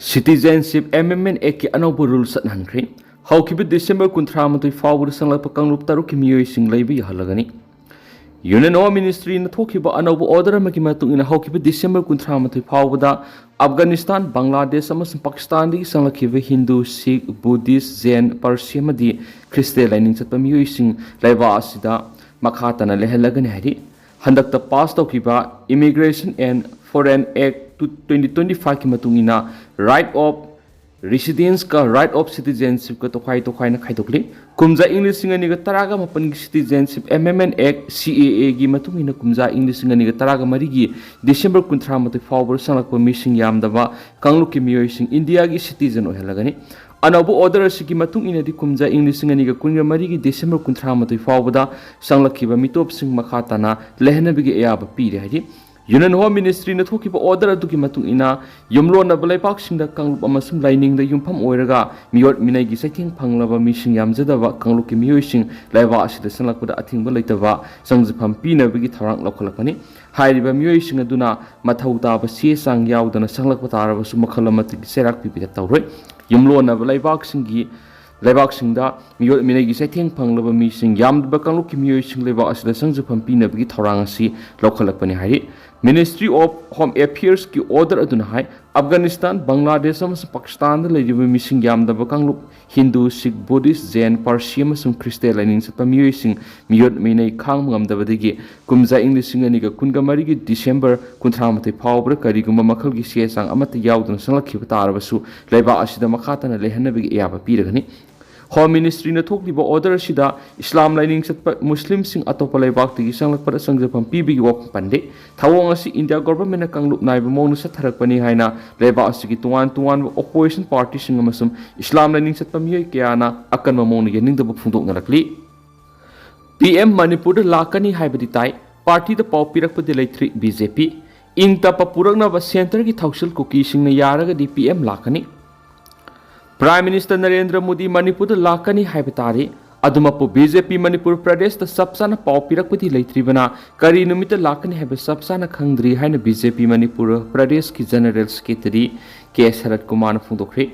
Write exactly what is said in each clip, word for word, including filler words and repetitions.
Citizenship Amendment Actꯀꯤ ꯑꯅꯧꯕ rule ꯆꯠꯍꯟꯈ꯭ꯔꯦ꯫ ꯍꯧꯈꯤꯕ December ꯀꯨꯟꯊ꯭ꯔꯥ ꯃꯥꯊꯣꯏ ꯐꯥꯎꯕꯗ ꯆꯪꯂꯛꯄ ꯀꯥꯡꯂꯨꯞ ꯇꯔꯨꯛꯀꯤ ꯃꯤꯑꯣꯏꯁꯤꯡ ꯂꯩꯕ ꯌꯥꯍꯜꯂꯒꯅꯤ꯫ Union Home Ministryꯅ ꯊꯣꯛꯈꯤꯕ ꯑꯅꯧꯕ order ꯑꯃꯒꯤ ꯃꯇꯨꯡ ꯏꯟꯅ ꯍꯧꯈꯤꯕ December ꯀꯨꯟꯊ꯭ꯔꯥ ꯃꯥꯊꯣꯏ ꯐꯥꯎꯕꯗ Afghanistan, Bangladesh ꯑꯃꯁꯨꯡ Pakistanꯗꯒꯤ ꯆꯪꯂꯛꯈꯤꯕ Hindu, Sikh, Buddhist, Jain, Parsi ꯑꯃꯗꯤ Christian ꯂꯥꯏꯅꯤꯡ ꯆꯠꯄ ꯃꯤꯑꯣꯏꯁꯤꯡ ꯂꯩꯕꯥꯛ ꯑꯁꯤꯗ ꯃꯈꯥ ꯇꯥꯅ ꯂꯩꯍꯜꯂꯒꯅꯤ ꯍꯥꯏꯔꯤ꯫ ꯍꯟꯗꯛꯇ pass ꯇꯧꯈꯤꯕ Immigration and Foreign Act two, twenty twenty fiveꯀꯤ ꯃꯇꯨꯡ ꯏꯟꯅ right of residenceꯀ right of citizenshipꯀ ꯇꯣꯈꯥꯏ ꯇꯣꯈꯥꯏꯅ ꯈꯥꯏꯗꯣꯛꯂꯤ꯫ ꯀꯨꯝꯖꯥ ꯏꯪ ꯂꯤꯁꯤꯡ ꯑꯅꯤꯒ ꯇꯔꯥꯒ ꯃꯥꯄꯟꯒꯤ Citizenship Amendment Act, CAAꯒꯤ ꯃꯇꯨꯡ ꯏꯟꯅ ꯀꯨꯝꯖꯥ ꯏꯪ ꯂꯤꯁꯤꯡ ꯑꯅꯤꯒ ꯇꯔꯥꯒ ꯃꯔꯤꯒꯤ December ꯀꯨꯟꯊ꯭ꯔꯥ ꯃꯥꯊꯣꯏ ꯐꯥꯎꯕꯗ ꯆꯪꯂꯛꯄ ꯃꯤꯁꯤꯡ ꯌꯥꯝꯗꯕ ꯀꯥꯡꯂꯨꯞꯀꯤ ꯃꯤꯑꯣꯏꯁꯤꯡ ꯏꯟꯗꯤꯌꯥꯒꯤ citizen ꯑꯣꯏꯍꯜꯂꯒꯅꯤ꯫ ꯑꯅꯧꯕ order ꯑꯁꯤꯒꯤ ꯃꯇꯨꯡ ꯏꯟꯅꯗꯤ ꯀꯨꯝꯖꯥ ꯏꯪ ꯂꯤꯁꯤꯡ ꯑꯅꯤꯒ ꯀꯨꯟꯒ ꯃꯔꯤꯒꯤ December ꯀꯨꯟꯊ꯭ꯔꯥ ꯃꯥꯊꯣꯏ ꯐꯥꯎꯕꯗ ꯆꯪꯂꯛꯈꯤꯕ ꯃꯤꯇꯣꯞꯁꯤꯡ ꯃꯈꯥ ꯇꯥꯅ ꯂꯩꯍꯟꯅꯕꯒꯤ ꯑꯌꯥꯕ ꯄꯤꯔꯦ ꯍꯥꯏꯔꯤ꯫ Union Home Ministryꯅ ꯊꯣꯛꯈꯤꯕ order ꯑꯗꯨꯒꯤ ꯃꯇꯨꯡ ꯏꯟꯅ ꯌꯨꯝꯂꯣꯟꯅꯕ ꯂꯩꯕꯥꯛꯁꯤꯡꯗ ꯀꯥꯡꯂꯨꯞ ꯑꯃꯁꯨꯡ ꯂꯥꯏꯅꯤꯡꯗ ꯌꯨꯝꯐꯝ ꯑꯣꯏꯔꯒ ꯃꯤꯑꯣꯠ ꯃꯤꯅꯩꯒꯤ ꯆꯩꯊꯦꯡ ꯐꯪꯂꯕ ꯃꯤꯁꯤꯡ ꯌꯥꯝꯖꯗꯕ ꯀꯥꯡꯂꯨꯞꯀꯤ ꯃꯤꯑꯣꯏꯁꯤꯡ ꯂꯩꯕꯥꯛ ꯑꯁꯤꯗ ꯆꯪꯂꯛꯄꯗ ꯑꯊꯤꯡꯕ ꯂꯩꯇꯕ ꯆꯪꯖꯐꯝ ꯄꯤꯅꯕꯒꯤ ꯊꯧꯔꯥꯡ ꯂꯧꯈꯠꯂꯛꯄꯅꯤ꯫ ꯍꯥꯏꯔꯤꯕ ꯃꯤꯑꯣꯏꯁꯤꯡ ꯑꯗꯨꯅ ꯃꯊꯧ ꯇꯥꯕ ꯆꯦ ꯆꯥꯡ ꯌꯥꯎꯗꯅ ꯆꯪꯂꯛꯄ ꯇꯥꯔꯕꯁꯨ ꯃꯈꯜ ꯑꯃꯠꯇꯒꯤ ꯆꯩꯔꯥꯛ ꯄꯤꯕꯤꯕ ꯇꯧꯔꯣꯏ꯫ ꯌꯨꯝꯂꯣꯟꯅꯕ ꯂꯩꯕꯥꯛꯁꯤꯡꯒꯤ ꯂꯩꯕꯥꯛꯁꯤꯡꯗ ꯃꯤꯑꯣꯠ ꯃꯤꯅꯩꯒꯤ ꯆꯩꯊꯦꯡ ꯐꯪꯂꯕ ꯃꯤꯁꯤꯡ ꯌꯥꯝꯗꯕ ꯀꯥꯡꯂꯨꯞꯀꯤ ꯃꯤꯑꯣꯏꯁꯤꯡ ꯂꯩꯕꯥꯛ ꯑꯁꯤꯗ ꯆꯪꯖꯐꯝ ꯄꯤꯅꯕꯒꯤ ꯊꯧꯔꯥꯡ ꯑꯁꯤ ꯂꯧꯈꯠꯂꯛꯄꯅꯤ ꯍꯥꯏꯔꯤ꯫ Ministry of Home Affairsꯀꯤ order ꯑꯗꯨꯅ ꯍꯥꯏ, Afghanistan, Bangladesh ꯑꯃꯁꯨꯡ Pakistanꯗ ꯂꯩꯔꯤꯕ ꯃꯤꯁꯤꯡ ꯌꯥꯝꯗꯕ ꯀꯥꯡꯂꯨꯞ Hindu, Sikh, Buddhist, Jain, Parsi ꯑꯃꯁꯨꯡ Christian ꯂꯥꯏꯅꯤꯡ ꯆꯠꯄ ꯃꯤꯑꯣꯏꯁꯤꯡ ꯃꯤꯑꯣꯠ ꯃꯤꯅꯩ ꯈꯥꯡꯕ ꯉꯝꯗꯕꯗꯒꯤ ꯀꯨꯝꯖꯥ ꯏꯪ ꯂꯤꯁꯤꯡ ꯑꯅꯤꯒ ꯀꯨꯟꯒ ꯃꯔꯤꯒꯤ December ꯀꯨꯟꯊ꯭ꯔꯥ ꯃꯥꯊꯣꯏ ꯐꯥꯎꯕꯗ ꯀꯔꯤꯒꯨꯝꯕ ꯃꯈꯜꯒꯤ ꯆꯦ ꯆꯥꯡ ꯑꯃꯠꯇ ꯌꯥꯎꯗꯅ ꯆꯪꯂꯛꯈꯤꯕ ꯇꯥꯔꯕꯁꯨ ꯂꯩꯕꯥꯛ ꯑꯁꯤꯗ ꯃꯈꯥ ꯇꯥꯅ ꯂꯩꯍꯟꯅꯕꯒꯤ ꯑꯌꯥꯕ ꯄꯤꯔꯒꯅꯤ꯫ Home Ministryꯅ ꯊꯣꯛꯂꯤꯕ order ꯑꯁꯤꯗ ꯏꯁꯂꯥꯝ ꯂꯥꯏꯅꯤꯡ ꯆꯠꯄ ꯃꯨꯁꯂꯤꯝꯁꯤꯡ ꯑꯇꯣꯞꯄ ꯂꯩꯕꯥꯛꯇꯒꯤ ꯆꯪꯂꯛꯄꯗ ꯆꯪꯖꯐꯝ ꯄꯤꯕꯒꯤ ꯋꯥꯐꯝ ꯄꯟꯗꯦ꯫ ꯊꯧꯑꯣꯡ ꯑꯁꯤ ꯏꯟꯗꯤꯌꯥ governmentꯅ ꯀꯥꯡꯂꯨꯞ ꯅꯥꯏꯕ ꯃꯑꯣꯡꯗ ꯆꯠꯊꯔꯛꯄꯅꯤ ꯍꯥꯏꯅ ꯂꯩꯕꯥꯛ ꯑꯁꯤꯒꯤ ꯇꯣꯉꯥꯟ ꯇꯣꯉꯥꯟꯕ opposition partyꯁꯤꯡ ꯑꯃꯁꯨꯡ ꯏꯁꯂꯥꯝ ꯂꯥꯏꯅꯤꯡ ꯆꯠꯄ ꯃꯤꯑꯣꯏ ꯀꯌꯥꯅ ꯑꯀꯟꯕ ꯃꯑꯣꯡꯗ ꯌꯥꯅꯤꯡꯗꯕ ꯐꯣꯡꯗꯣꯛꯅꯔꯛꯂꯤ꯫ P M ꯃꯅꯤꯄꯨꯔꯗ ꯂꯥꯛꯀꯅꯤ ꯍꯥꯏꯕꯗꯤ ꯇꯥꯏ꯫ Partyꯗ ꯄꯥꯎ ꯄꯤꯔꯛꯄꯗꯤ ꯂꯩꯇ꯭ꯔꯤ꯫ B J P ꯏꯪ ꯇꯞꯄ ꯄꯨꯔꯛꯅꯕ centreꯒꯤ ꯊꯧꯁꯤꯜ ꯀꯨꯀꯤꯁꯤꯡꯅ ꯌꯥꯔꯒꯗꯤ P M ꯂꯥꯛꯀꯅꯤ꯫ Prime Minister ꯅꯔꯦꯟꯗ꯭ꯔ ꯃꯣꯗꯤ ꯃꯅꯤꯄꯨꯔꯗ ꯂꯥꯛꯀꯅꯤ ꯍꯥꯏꯕ ꯇꯥꯔꯤ꯫ ꯑꯗꯨꯃꯛꯄꯨ ꯕꯤ ꯖꯦ ꯄꯤ ꯃꯅꯤꯄꯨꯔ ꯄ꯭ꯔꯗꯦꯁꯇ ꯆꯞ ꯆꯥꯅ ꯄꯥꯎ ꯄꯤꯔꯛꯄꯗꯤ ꯂꯩꯇ꯭ꯔꯤꯕꯅ ꯀꯔꯤ ꯅꯨꯃꯤꯠꯇ ꯂꯥꯛꯀꯅꯤ ꯍꯥꯏꯕ ꯆꯞ ꯆꯥꯅ ꯈꯪꯗ꯭ꯔꯤ ꯍꯥꯏꯅ ꯕꯤ ꯖꯦ ꯄꯤ ꯃꯅꯤꯄꯨꯔ ꯄ꯭ꯔꯗꯦꯁꯀꯤ ꯖꯦꯅꯔꯦꯜ ꯁꯦꯀ꯭ꯔꯦꯇꯔꯤ ꯀꯦ ꯁꯔꯠ ꯀꯨꯃꯥꯔꯅ ꯐꯣꯡꯗꯣꯛꯈ꯭ꯔꯦ꯫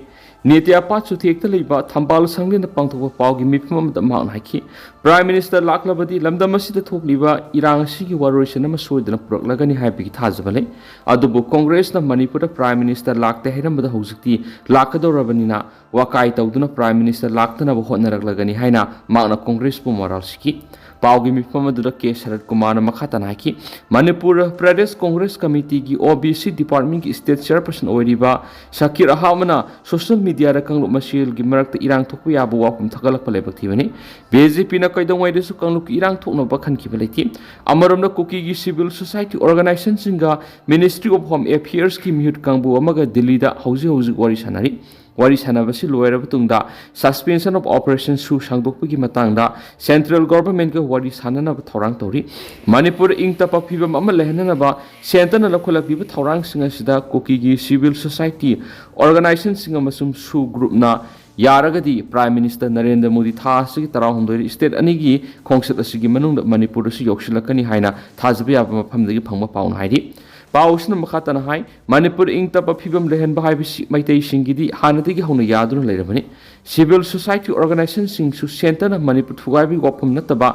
ꯅꯤꯇꯤ ꯑꯄꯥꯠ ꯆꯨꯊꯦꯛꯇ ꯂꯩꯕ ꯊꯝꯕꯥꯜ ꯁꯪꯂꯦꯟꯗ ꯄꯥꯡꯊꯣꯛꯄ ꯄꯥꯎꯒꯤ ꯃꯤꯐꯝ ꯑꯃꯗ ꯃꯍꯥꯛꯅ ꯍꯥꯏꯈꯤ, ꯄ꯭ꯔꯥꯏꯝ ꯃꯤꯅꯤꯁꯇꯔ ꯂꯥꯛꯂꯕꯗꯤ ꯂꯝꯗꯝ ꯑꯁꯤꯗ ꯊꯣꯛꯂꯤꯕ ꯏꯔꯥꯡ ꯑꯁꯤꯒꯤ ꯋꯥꯔꯣꯏꯁꯤꯟ ꯑꯃ ꯁꯣꯏꯗꯅ ꯄꯨꯔꯛꯂꯒꯅꯤ ꯍꯥꯏꯕꯒꯤ ꯊꯥꯖꯕ ꯂꯩ꯫ ꯑꯗꯨꯕꯨ ꯀꯣꯡꯒ꯭ꯔꯦꯁꯅ ꯃꯅꯤꯄꯨꯔꯗ ꯄ꯭ꯔꯥꯏꯝ ꯃꯤꯅꯤꯁꯇꯔ ꯂꯥꯛꯇꯦ ꯍꯥꯏꯔꯝꯕꯗ ꯍꯧꯖꯤꯛꯇꯤ ꯂꯥꯛꯀꯗꯧꯔꯕꯅꯤꯅ ꯋꯥꯀꯥꯏ ꯇꯧꯗꯨꯅ ꯄ꯭ꯔꯥꯏꯝ ꯃꯤꯅꯤꯁꯇꯔ ꯂꯥꯛꯇꯅꯕ ꯍꯣꯠꯅꯔꯛꯂꯒꯅꯤ ꯍꯥꯏꯅ ꯃꯍꯥꯛꯅ ꯀꯣꯡꯒ꯭ꯔꯦꯁꯄꯨ ꯃꯣꯔꯥꯜ ꯁꯤꯈꯤ꯫ ꯄꯥꯎꯒꯤ ꯃꯤꯐꯝ ꯑꯗꯨꯗ ꯀꯦ ꯁꯔꯠ ꯀꯨꯃꯥꯔꯅ ꯃꯈꯥ ꯇꯥꯅ ꯍꯥꯏꯈꯤ, ꯃꯅꯤꯄꯨꯔ ꯄ꯭ꯔꯗꯦꯁ ꯀꯣꯡꯒ꯭ꯔꯦꯁ ꯀꯃꯤꯇꯤꯒꯤ ꯑꯣ ꯕꯤ ꯁꯤ ꯗꯤꯄꯥꯔꯠꯃꯦꯟꯒꯤ ꯁ꯭ꯇꯦꯠ ꯆꯤꯌꯔꯄꯔꯁꯟ ꯑꯣꯏꯔꯤꯕ ꯁꯀꯤꯔ ꯑꯍꯃꯗꯅ ꯁꯣꯁꯤꯌꯦꯜ ꯃꯤꯗꯤꯌꯥꯗ ꯀꯥꯡꯂꯨꯞ ꯃꯁꯦꯜꯒꯤ ꯃꯔꯛꯇ ꯏꯔꯥꯡ ꯊꯣꯛꯄ ꯌꯥꯕ ꯋꯥꯐꯝ ꯊꯥꯒꯠꯂꯛꯄ ꯂꯥꯏꯕꯛ ꯊꯤꯕꯅꯤ꯫ ꯕꯤ ꯖꯦ ꯄꯤꯅ ꯀꯩꯗꯧꯉꯩꯗꯁꯨ ꯀꯥꯡꯂꯨꯞꯀꯤ ꯏꯔꯥꯡ ꯊꯣꯛꯅꯕ ꯈꯟꯈꯤꯕ ꯂꯩꯇꯦ꯫ ꯑꯃꯔꯣꯝꯗ ꯀꯨꯀꯤꯒꯤ ꯁꯤꯚꯤꯜ ꯁꯣꯁꯥꯏꯇꯤ ꯑꯣꯔꯒꯅꯥꯏꯖꯦꯁꯟꯁꯤꯡꯒ ꯃꯤꯅꯤꯁꯇ꯭ꯔꯤ ꯑꯣꯐ ꯍꯣꯝ ꯑꯦꯐꯤꯌꯔꯁꯀꯤ ꯃꯤꯍꯨꯠ ꯀꯥꯡꯕꯨ ꯑꯃꯒ ꯗꯤꯜꯂꯤꯗ ꯍꯧꯖꯤꯛ ꯍꯧꯖꯤꯛ ꯋꯥꯔꯤ ꯁꯥꯟꯅꯔꯤ꯫ ꯋꯥꯔꯤ ꯁꯥꯟꯅꯕꯁꯤ ꯂꯣꯏꯔꯕ ꯇꯨꯡꯗ ꯁꯁꯄꯦꯟꯁꯟ ꯑꯣꯐ ꯑꯣꯄꯔꯦꯁꯟ ꯁꯨ ꯁꯥꯡꯗꯣꯛꯄꯒꯤ ꯃꯇꯥꯡꯗ ꯁꯦꯟꯇ꯭ꯔꯦꯜ ꯒꯣꯚꯔꯟꯃꯦꯟꯠꯀ ꯋꯥꯔꯤ ꯁꯥꯟꯅꯅꯕ ꯊꯧꯔꯥꯡ ꯇꯧꯔꯤ꯫ ꯃꯅꯤꯄꯨꯔ ꯏꯪ ꯇꯞꯄ ꯐꯤꯕꯝ ꯑꯃ ꯂꯩꯍꯟꯅꯅꯕ ꯁꯦꯟꯇꯔꯅ ꯂꯧꯈꯠꯂꯛꯂꯤꯕ ꯊꯧꯔꯥꯡꯁꯤꯡ ꯑꯁꯤꯗ ꯀꯨꯀꯤꯒꯤ ꯁꯤꯚꯤꯜ ꯁꯣꯁꯥꯏꯇꯤ ꯑꯣꯔꯒꯅꯥꯏꯖꯦꯁꯟꯁꯤꯡ ꯑꯃꯁꯨꯡ ꯁꯨ ꯒ꯭ꯔꯨꯞꯅ ꯌꯥꯔꯒꯗꯤ ꯄ꯭ꯔꯥꯏꯝ ꯃꯤꯅꯤꯁꯇꯔ ꯅꯔꯦꯟꯗ꯭ꯔ ꯃꯣꯗꯤ ꯊꯥ ꯑꯁꯤꯒꯤ ꯇꯔꯥꯍꯨꯝꯗꯣꯏꯗ ꯁ꯭ꯇꯦꯠ ꯑꯅꯤꯒꯤ ꯈꯣꯡꯆꯠ ꯑꯁꯤꯒꯤ ꯃꯅꯨꯡꯗ ꯃꯅꯤꯄꯨꯔꯗꯁꯨ ꯌꯧꯁꯤꯜꯂꯛꯀꯅꯤ ꯍꯥꯏꯅ ꯊꯥꯖꯕ ꯌꯥꯕ ꯃꯐꯝꯗꯒꯤ ꯐꯪꯕ ꯄꯥꯎꯅ ꯍꯥꯏꯔꯤ꯫ ꯄꯥꯎ ꯑꯁꯤꯅ ꯃꯈꯥ ꯇꯥꯅ ꯍꯥꯏ, ꯃꯅꯤꯄꯨꯔ ꯏꯪ ꯇꯞꯄ ꯐꯤꯕꯝ ꯂꯩꯍꯟꯕ ꯍꯥꯏꯕꯁꯤ ꯃꯩꯇꯩꯁꯤꯡꯒꯤꯗꯤ ꯍꯥꯟꯅꯗꯒꯤ ꯍꯧꯅ ꯌꯥꯗꯨꯅ ꯂꯩꯔꯕꯅꯤ꯫ ꯁꯤꯚꯤꯜ ꯁꯣꯁꯥꯏꯇꯤ ꯑꯣꯔꯒꯅꯥꯏꯖꯦꯁꯟꯁꯤꯡꯁꯨ ꯁꯦꯟꯇꯔꯅ ꯃꯅꯤꯄꯨꯔ ꯊꯨꯒꯥꯏꯕꯒꯤ ꯋꯥꯐꯝ ꯅꯠꯇꯕ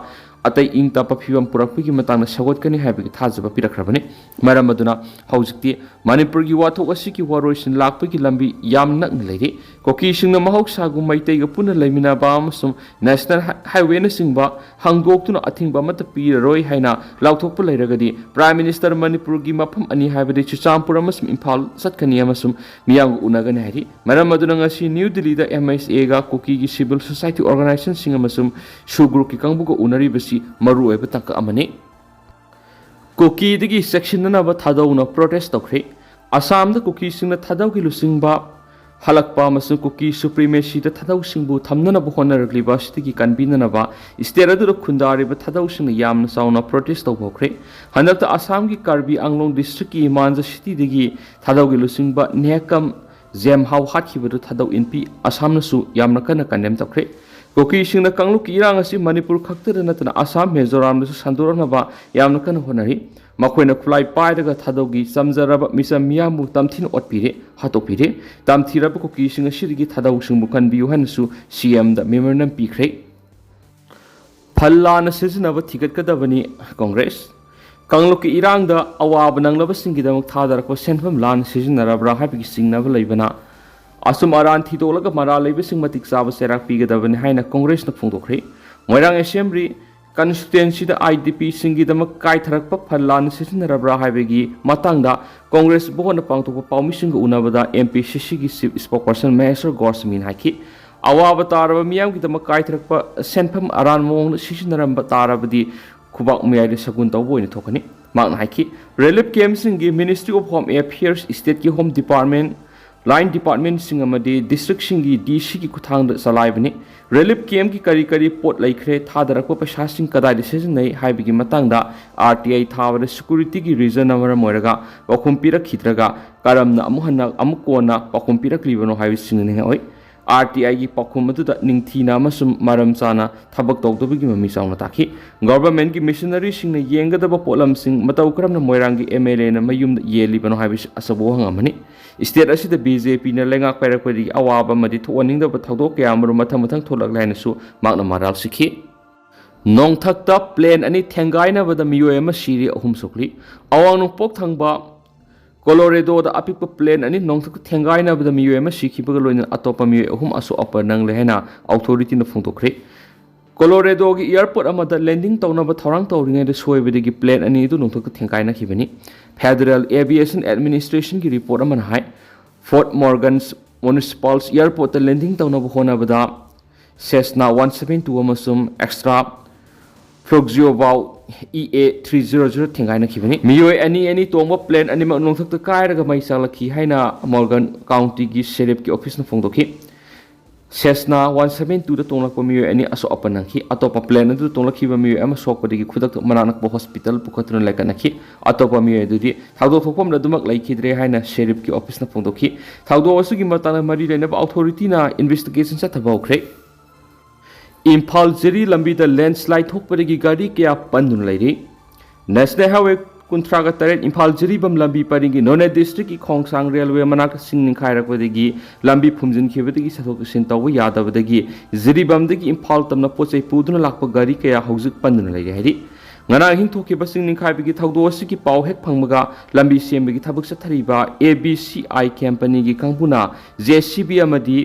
ꯑꯇꯩ ꯏꯪ ꯇꯞꯄ ꯐꯤꯕꯝ ꯄꯨꯔꯛꯄꯒꯤ ꯃꯇꯥꯡꯗ ꯁꯧꯒꯠꯀꯅꯤ ꯍꯥꯏꯕꯒꯤ ꯊꯥꯖꯕ ꯄꯤꯔꯛꯈ꯭ꯔꯕꯅꯤ꯫ ꯃꯔꯝ ꯑꯗꯨꯅ ꯍꯧꯖꯤꯛꯇꯤ ꯃꯅꯤꯄꯨꯔꯒꯤ ꯋꯥꯊꯣꯛ ꯑꯁꯤꯒꯤ ꯋꯥꯔꯣꯏꯁꯤꯟ ꯂꯥꯛꯄꯒꯤ ꯂꯝꯕꯤ ꯌꯥꯝ ꯅꯛꯅ ꯂꯩꯔꯤ꯫ ꯀꯨꯀꯤꯁꯤꯡꯅ ꯃꯍꯧꯁꯥꯒꯨꯝ ꯃꯩꯇꯩꯒ ꯄꯨꯟꯅ ꯂꯩꯃꯤꯟꯅꯕ ꯑꯃꯁꯨꯡ ꯅꯦꯁꯅꯦꯜ ꯍꯥꯏ-, ꯍꯥꯏꯋꯦꯅꯆꯤꯡꯕ ꯍꯥꯡꯗꯣꯛꯇꯨꯅ ꯑꯊꯤꯡꯕ ꯑꯃꯠꯇ ꯄꯤꯔꯔꯣꯏ ꯍꯥꯏꯅ ꯂꯥꯎꯊꯣꯛꯄ ꯂꯩꯔꯒꯗꯤ ꯄ꯭ꯔꯥꯏꯝ ꯃꯤꯅꯤꯁꯇꯔ ꯃꯅꯤꯄꯨꯔꯒꯤ ꯃꯐꯝ ꯑꯅꯤ ꯍꯥꯏꯕꯗꯤ ꯆꯨꯔꯆꯥꯟꯄꯨꯔ ꯑꯃꯁꯨꯡ ꯏꯝꯐꯥꯜ ꯆꯠꯀꯅꯤ ꯑꯃꯁꯨꯡ ꯃꯤꯌꯥꯝꯒ ꯎꯅꯒꯅꯤ ꯍꯥꯏꯔꯤ꯫ ꯃꯔꯝ ꯑꯗꯨꯅ ꯉꯁꯤ ꯅ꯭ꯌꯨ ꯗꯤꯜꯂꯤꯗ ꯑꯦꯝ ꯑꯦꯁ ꯑꯦꯒ ꯀꯨꯀꯤꯒꯤ ꯁꯤꯚꯤꯜ ꯁꯣꯁꯥꯏꯇꯤ ꯑꯣꯔꯒꯅꯥꯏꯖꯦꯁꯟꯁꯤꯡ ꯑꯃꯁꯨꯡ ꯁꯨ ꯒ꯭ꯔꯨꯞꯀꯤ ꯀꯥꯡꯕꯨꯒ ꯎꯅꯔꯤꯕꯁꯤ ꯃꯔꯨꯑꯣꯏꯕ ꯇꯥꯡꯀꯛ ꯑꯃꯅꯤ꯫ ꯀꯨꯀꯤꯗꯒꯤ ꯆꯦꯛꯁꯤꯟꯅꯅꯕ ꯊꯥꯗꯧꯅ ꯄ꯭ꯔꯣꯇꯦꯁ ꯇꯧꯈ꯭ꯔꯦ꯫ ꯑꯁꯥꯝꯗ ꯀꯨꯀꯤꯁꯤꯡꯅ ꯊꯥꯗꯧꯒꯤ ꯂꯨꯆꯤꯡꯕ ꯍꯜꯂꯛꯄ ꯑꯃꯁꯨꯡ ꯀꯨꯀꯤ ꯁꯨꯄ꯭ꯔꯤꯃꯦꯁꯤꯗ ꯊꯥꯗꯧꯁꯤꯡꯕꯨ ꯊꯝꯅꯅꯕ ꯍꯣꯠꯅꯔꯛꯂꯤꯕ ꯑꯁꯤꯗꯒꯤ ꯀꯟꯕꯤꯅꯅꯕ ꯁ꯭ꯇꯦꯠ ꯑꯗꯨꯗ ꯈꯨꯟꯗꯥꯔꯤꯕ ꯊꯥꯗꯧꯁꯤꯡꯅ ꯌꯥꯝꯅ ꯆꯥꯎꯅ ꯄ꯭ꯔꯣꯇꯦꯁ ꯇꯧꯕ ꯍꯧꯈ꯭ꯔꯦ꯫ ꯍꯟꯗꯛꯇ ꯑꯁꯥꯝꯒꯤ ꯀꯥꯔꯕꯤ ꯑꯪꯂꯣꯡ ꯗꯤꯁꯇ꯭ꯔꯤꯛꯀꯤ ꯃꯥꯟꯖ ꯁꯤꯇꯤꯗꯒꯤ ꯊꯥꯗꯧꯒꯤ ꯂꯨꯆꯤꯡꯕ ꯅꯦꯍꯀꯝ ꯖꯦꯝꯍꯥꯎ ꯍꯥꯠꯈꯤꯕꯗꯨ ꯊꯥꯗꯧ ꯏꯟꯄꯤ ꯑꯁꯥꯝꯅꯁꯨ ꯌꯥꯝꯅ ꯀꯟꯅ ꯀꯟꯗꯦꯝ ꯇꯧꯈ꯭ꯔꯦ꯫ ꯀꯨꯀꯤꯁꯤꯡꯅ ꯀꯥꯡꯂꯨꯞꯀꯤ ꯏꯔꯥꯡ ꯑꯁꯤ ꯃꯅꯤꯄꯨꯔ ꯈꯛꯇꯗ ꯅꯠꯇꯅ ꯑꯁꯥꯝ, ꯃꯤꯖꯣꯔꯥꯝꯗꯁꯨ ꯁꯟꯗꯣꯔꯛꯅꯕ ꯌꯥꯝꯅ ꯀꯟꯅ ꯍꯣꯠꯅꯔꯤ꯫ ꯃꯈꯣꯏꯅ ꯈꯨꯠꯂꯥꯏ ꯄꯥꯏꯔꯒ ꯊꯥꯗꯧꯒꯤ ꯆꯝꯖꯔꯕ ꯃꯤꯆꯝ ꯃꯤꯌꯥꯝꯕꯨ ꯇꯝꯊꯤꯅ ꯑꯣꯠꯄꯤꯔꯦ, ꯍꯥꯠꯇꯣꯛꯄꯤꯔꯦ꯫ ꯇꯝꯊꯤꯔꯕ ꯀꯨꯀꯤꯁꯤꯡ ꯑꯁꯤꯗꯒꯤ ꯊꯥꯗꯧꯁꯤꯡꯕꯨ ꯀꯟꯕꯤꯌꯨ ꯍꯥꯏꯅꯁꯨ ꯁꯤ ꯑꯦꯝꯗ ꯃꯦꯃꯣꯔꯦꯟꯗꯝ ꯄꯤꯈ꯭ꯔꯦ꯫ ꯐꯜ ꯂꯥꯟꯅ ꯁꯤꯖꯤꯟꯅꯕ ꯊꯤꯒꯠꯀꯗꯕꯅꯤ ꯀꯣꯡꯒ꯭ꯔꯦꯁ꯫ ꯀꯥꯡꯂꯨꯞꯀꯤ ꯏꯔꯥꯡꯗ ꯑꯋꯥꯕ ꯅꯪꯂꯕꯁꯤꯡꯒꯤꯗꯃꯛ ꯊꯥꯗꯔꯛꯄ ꯁꯦꯟꯐꯝ ꯂꯥꯟꯅ ꯁꯤꯖꯤꯟꯅꯔꯕ꯭ꯔꯥ ꯍꯥꯏꯕꯒꯤ ꯆꯤꯡꯅꯕ ꯂꯩꯕꯅ, ꯑꯆꯨꯝ ꯑꯔꯥꯟ ꯊꯤꯗꯣꯛꯂꯒ ꯃꯔꯥꯜ ꯂꯩꯕꯁꯤꯡ ꯃꯇꯤꯛ ꯆꯥꯕ ꯆꯩꯔꯥꯛ ꯄꯤꯒꯗꯕꯅꯤ ꯍꯥꯏꯅ ꯀꯣꯡꯒ꯭ꯔꯦꯁꯅ ꯐꯣꯡꯗꯣꯛꯈ꯭ꯔꯦ꯫ ꯃꯣꯏꯔꯥꯡ ꯑꯦꯁꯦꯝꯕ꯭ꯂꯤ ꯀꯟꯁꯇꯤꯇ꯭ꯋꯦꯟꯁꯤꯗ ꯑꯥꯏ ꯗꯤ ꯄꯤꯁꯤꯡꯒꯤꯗꯃꯛ ꯀꯥꯏꯊꯔꯛꯄ ꯐꯜ ꯂꯥꯟꯅ ꯁꯤꯖꯤꯟꯅꯔꯕ꯭ꯔꯥ ꯍꯥꯏꯕꯒꯤ ꯃꯇꯥꯡꯗ ꯀꯣꯡꯒ꯭ꯔꯦꯁ ꯚꯣꯠꯅ ꯄꯥꯡꯊꯣꯛꯄ ꯄꯥꯎꯃꯤꯁꯤꯡꯒ ꯎꯅꯕꯗ ꯑꯦꯝ ꯄꯤ ꯁꯤ ꯁꯤꯒꯤ ꯆꯤꯐ ꯏꯁꯄꯣꯛꯄꯔꯁꯟ ꯃꯍꯦꯁ꯭ꯋꯔ ꯒꯣꯁꯃꯤꯅ ꯍꯥꯏꯈꯤ, ꯑꯋꯥꯕ ꯇꯥꯔꯕ ꯃꯤꯌꯥꯝꯒꯤꯗꯃꯛ ꯀꯥꯏꯊꯔꯛꯄ ꯁꯦꯟꯐꯝ ꯑꯔꯥꯟꯕ ꯃꯑꯣꯡꯗ ꯁꯤꯖꯤꯟꯅꯔꯝꯕ ꯇꯥꯔꯕꯗꯤ ꯈꯨꯕꯥꯛ ꯃꯌꯥꯏꯗ ꯁꯒꯨꯟ ꯇꯧꯕ ꯑꯣꯏꯅ ꯊꯣꯛꯀꯅꯤ꯫ ꯃꯍꯥꯛꯅ ꯍꯥꯏꯈꯤ, ꯔꯤꯂꯤꯐ ꯀꯦꯝꯞꯁꯤꯡꯒꯤ ꯃꯤꯅꯤꯁꯇ꯭ꯔꯤ ꯑꯣꯐ ꯍꯣꯝ ꯑꯦꯐꯤꯌꯔꯁ, ꯏꯁꯇꯦꯠꯀꯤ ꯍꯣꯝ ꯗꯤꯄꯥꯔꯠꯃꯦꯟ, ꯂꯥꯏꯟ ꯗꯤꯄꯥꯔꯠꯃꯦꯟꯁꯤꯡ ꯑꯃꯗꯤ ꯗꯤꯁꯇ꯭ꯔꯤꯛꯁꯤꯡꯒꯤ ꯗꯤ ꯁꯤꯒꯤ ꯈꯨꯠꯊꯥꯡꯗ ꯆꯂꯥꯏꯕꯅꯤ꯫ ꯔꯤꯂꯤꯐ ꯀꯦꯝꯞꯀꯤ ꯀꯔꯤ ꯀꯔꯤ ꯄꯣꯠ ꯂꯩꯈ꯭ꯔꯦ, ꯊꯥꯗꯔꯛꯄ ꯄꯩꯁꯥꯁꯤꯡ ꯀꯗꯥꯏꯗ ꯁꯤꯖꯤꯟꯅꯩ ꯍꯥꯏꯕꯒꯤ ꯃꯇꯥꯡꯗ ꯑꯥꯔ ꯇꯤ ꯑꯥꯏ ꯊꯥꯕꯗ ꯁꯦꯀ꯭ꯌꯨꯔꯤꯇꯤꯒꯤ ꯔꯤꯖꯟꯅ ꯃꯔꯝ ꯑꯣꯏꯔꯒ ꯄꯥꯎꯈꯨꯝ ꯄꯤꯔꯛꯈꯤꯗ꯭ꯔꯒ ꯀꯔꯝꯅ ꯑꯃꯨꯛ ꯍꯟꯅ ꯑꯃꯨꯛ ꯀꯣꯟꯅ ꯄꯥꯎꯈꯨꯝ ꯄꯤꯔꯛꯂꯤꯕꯅꯣ ꯍꯥꯏꯕꯁꯤꯡꯅ ꯅꯤꯡꯍꯧꯏ꯫ ꯑꯥꯔ ꯇꯤ ꯑꯥꯏꯒꯤ ꯄꯥꯎꯈꯨꯝ ꯑꯗꯨꯗ ꯅꯤꯡꯊꯤꯅ ꯑꯃꯁꯨꯡ ꯃꯔꯝ ꯆꯥꯅ ꯊꯕꯛ ꯇꯧꯗꯕꯒꯤ ꯃꯃꯤ ꯆꯥꯎꯅ ꯇꯥꯈꯤ꯫ ꯒꯚꯔꯟꯃꯦꯟꯠꯀꯤ ꯃꯤꯁꯅꯔꯤꯁꯤꯡꯅ ꯌꯦꯡꯒꯗꯕ ꯄꯣꯠꯂꯝꯁꯤꯡ ꯃꯇꯧ ꯀꯔꯝꯅ ꯃꯣꯏꯔꯥꯡꯒꯤ ꯑꯦꯝ ꯑꯦꯜ ꯑꯦꯅ ꯃꯌꯨꯝꯗ ꯌꯦꯜꯂꯤꯕꯅꯣ ꯍꯥꯏꯕꯁꯤ ꯑꯆꯧꯕ ꯋꯥꯍꯪ ꯑꯃꯅꯤ꯫ ꯏꯁꯇꯦꯠ ꯑꯁꯤꯗ ꯕꯤ ꯖꯦ ꯄꯤꯅ ꯂꯩꯉꯥꯛ ꯄꯥꯏꯔꯛꯄꯗꯒꯤ ꯑꯋꯥꯕ ꯑꯃꯗꯤ ꯊꯣꯛꯍꯟꯅꯤꯡꯗꯕ ꯊꯧꯗꯣꯛ ꯀꯌꯥ ꯑꯃꯔꯣꯝ ꯃꯊꯪ ꯃꯊꯪ ꯊꯣꯛꯂꯛꯂꯦ ꯍꯥꯏꯅꯁꯨ ꯃꯍꯥꯛꯅ ꯃꯔꯥꯜ ꯁꯤꯈꯤ꯫ ꯅꯣꯡꯊꯛꯇ ꯄ꯭ꯂꯦꯟ ꯑꯅꯤ ꯊꯦꯡꯒꯥꯏꯅꯕꯗ ꯃꯤꯑꯣꯏ ꯑꯃ ꯁꯤꯔꯤ, ꯑꯍꯨꯝ ꯁꯣꯛꯂꯤ꯫ ꯑꯋꯥꯡ ꯅꯣꯡꯄꯣꯛ ꯊꯪꯕ ꯀꯣꯂꯣꯔꯦꯗꯣꯗ ꯑꯄꯤꯛꯄ ꯄ꯭ꯂꯦꯟ ꯑꯅꯤ ꯅꯣꯡꯊꯛꯇ ꯊꯦꯡꯒꯥꯏꯅꯕꯗ ꯃꯤꯑꯣꯏ ꯑꯃ ꯁꯤꯈꯤꯕꯒ ꯂꯣꯏꯅꯅ ꯑꯇꯣꯞꯄ ꯃꯤꯑꯣꯏ ꯑꯍꯨꯝ ꯑꯁꯣꯛ ꯑꯄꯟ ꯅꯪꯂꯦ ꯍꯥꯏꯅ ꯑꯣꯊꯣꯔꯤꯇꯤꯅ ꯐꯣꯡꯗꯣꯛꯈ꯭ꯔꯦ꯫ ꯀꯣꯂꯣꯔꯦꯗꯣꯒꯤ ꯑꯦꯌꯔꯄꯣꯔꯠ ꯑꯃꯗ ꯂꯦꯟꯗꯤꯡ ꯇꯧꯅꯕ ꯊꯧꯔꯥꯡ ꯇꯧꯔꯤꯉꯩꯗ ꯁꯣꯏꯕꯗꯒꯤ ꯄ꯭ꯂꯦꯟ ꯑꯅꯤ ꯑꯗꯨ ꯅꯣꯡꯊꯛꯇ ꯊꯦꯡꯒꯥꯏꯅꯈꯤꯕꯅꯤ꯫ ꯐꯦꯗꯔꯦꯜ ꯑꯦꯚꯤꯌꯦꯁꯟ ꯑꯦꯗꯃꯤꯅꯤꯁꯇ꯭ꯔꯦꯁꯟꯒꯤ ꯔꯤꯄꯣꯔꯠ ꯑꯃꯅ ꯍꯥꯏ, ꯐꯣꯔꯠ ꯃꯣꯔꯒꯟꯁ ꯃ꯭ꯌꯨꯅꯤꯁꯤꯄꯥꯜ ꯑꯦꯌꯔꯄꯣꯔꯠꯇ ꯂꯦꯟꯗꯤꯡ ꯇꯧꯅꯕ ꯍꯣꯠꯅꯕꯗ ꯁꯦꯁꯅꯥ ꯋꯥꯟ ꯁꯚꯦꯟ ꯇꯨ ꯑꯃꯁꯨꯡ ꯑꯦꯛꯁꯇ꯭ꯔꯥ ꯐ꯭ꯂꯣꯛꯖꯤꯌꯣꯕꯥꯎ ꯏ ꯑꯦ ꯊ꯭ꯔꯤ ꯖꯤꯔꯣ ꯖꯤꯔꯣ ꯊꯦꯡꯒꯥꯏꯅꯈꯤꯕꯅꯤ꯫ ꯃꯤꯑꯣꯏ ꯑꯅꯤ ꯑꯅꯤ ꯇꯣꯡꯕ ꯄ꯭ꯂꯦꯟ ꯑꯅꯤꯃꯛ ꯅꯣꯡꯊꯛꯇ ꯀꯥꯏꯔꯒ ꯃꯩ ꯆꯥꯛꯂꯛꯈꯤ ꯍꯥꯏꯅ ꯃꯣꯔꯒꯟ ꯀꯥꯎꯟꯇꯤꯒꯤ ꯁꯦꯔꯤꯐꯀꯤ ꯑꯣꯐꯤꯁꯅ ꯐꯣꯡꯗꯣꯛꯈꯤ꯫ ꯁꯦꯁꯅꯥ ꯋꯥꯟ ꯁꯚꯦꯟ ꯇꯨꯗ ꯇꯣꯡꯂꯛꯄ ꯃꯤꯑꯣꯏ ꯑꯅꯤ ꯑꯁꯣꯛ ꯑꯄꯟ ꯅꯪꯈꯤ꯫ ꯑꯇꯣꯞꯄ ꯄ꯭ꯂꯦꯟ ꯑꯗꯨꯗ ꯇꯣꯡꯂꯛꯈꯤꯕ ꯃꯤꯑꯣꯏ ꯑꯃ ꯁꯣꯛꯄꯗꯒꯤ ꯈꯨꯗꯛꯇ ꯃꯅꯥꯛ ꯅꯛꯄ ꯍꯣꯁꯄꯤꯇꯥꯜ ꯄꯨꯈꯠꯇꯨꯅ ꯂꯥꯏꯀꯠꯅꯈꯤ꯫ ꯑꯇꯣꯞꯄ ꯃꯤꯑꯣꯏ ꯑꯗꯨꯗꯤ ꯊꯧꯗꯣꯛ ꯊꯣꯛꯐꯝꯗ ꯑꯗꯨꯃꯛ ꯂꯩꯈꯤꯗ꯭ꯔꯦ ꯍꯥꯏꯅ ꯁꯦꯔꯤꯐꯀꯤ ꯑꯣꯐꯤꯁꯅ ꯐꯣꯡꯗꯣꯛꯈꯤ꯫ ꯊꯧꯗꯣꯛ ꯑꯁꯤꯒꯤ ꯃꯇꯥꯡꯗ ꯃꯔꯤ ꯂꯩꯅꯕ ꯑꯣꯊꯣꯔꯤꯇꯤꯅ ꯏꯟꯚꯦꯁꯇꯤꯒꯦꯁꯟ ꯆꯠꯊꯕ ꯍꯧꯈ꯭ꯔꯦ꯫ ꯏꯝꯐꯥꯜ ꯖꯤꯔꯤ ꯂꯝꯕꯤꯗ ꯂꯦꯟꯁꯂꯥꯏꯠ ꯊꯣꯛꯄꯗꯒꯤ ꯒꯥꯔꯤ ꯀꯌꯥ ꯄꯟꯗꯨꯅ ꯂꯩꯔꯤ꯫ ꯅꯦꯁꯅꯦꯜ ꯍꯥꯏꯋꯦ ꯀꯨꯟꯊ꯭ꯔꯥꯒ ꯇꯔꯦꯠ ꯏꯝꯐꯥꯜ ꯖꯤꯔꯤꯕꯥꯝ ꯂꯝꯕꯤ ꯄꯔꯤꯡꯒꯤ ꯅꯣꯅꯦ ꯗꯤꯁꯇ꯭ꯔꯤꯛꯀꯤ ꯈꯣꯡꯁꯥꯡ ꯔꯦꯜꯋꯦ ꯃꯅꯥꯛꯇ ꯁꯤꯡ ꯅꯤꯡꯈꯥꯏꯔꯛꯄꯗꯒꯤ ꯂꯝꯕꯤ ꯐꯨꯝꯖꯤꯟꯈꯤꯕꯗꯒꯤ ꯆꯠꯊꯣꯛ ꯆꯠꯁꯤꯟ ꯇꯧꯕ ꯌꯥꯗꯕꯗꯒꯤ ꯖꯤꯔꯤꯕꯥꯝꯗꯒꯤ ꯏꯝꯐꯥꯜ ꯇꯝꯅ ꯄꯣꯠ ꯆꯩ ꯄꯨꯗꯨꯅ ꯂꯥꯛꯄ ꯒꯥꯔꯤ ꯀꯌꯥ ꯍꯧꯖꯤꯛ ꯄꯟꯗꯨꯅ ꯂꯩꯔꯤ ꯍꯥꯏꯔꯤ꯫ ꯉꯔꯥꯡ ꯑꯍꯤꯡ ꯊꯣꯛꯈꯤꯕ ꯁꯤꯡ ꯅꯤꯡꯈꯥꯏꯕꯒꯤ ꯊꯧꯗꯣꯛ ꯑꯁꯤꯒꯤ ꯄꯥꯎ ꯍꯦꯛ ꯐꯪꯕꯒ ꯂꯝꯕꯤ ꯁꯦꯝꯕꯒꯤ ꯊꯕꯛ ꯆꯠꯊꯔꯤꯕ ꯑꯦ ꯕꯤ ꯁꯤ ꯑꯥꯏ ꯀꯝꯄꯅꯤꯒꯤ ꯀꯥꯡꯕꯨꯅ ꯖꯦ ꯁꯤ ꯕꯤ ꯑꯃꯗꯤ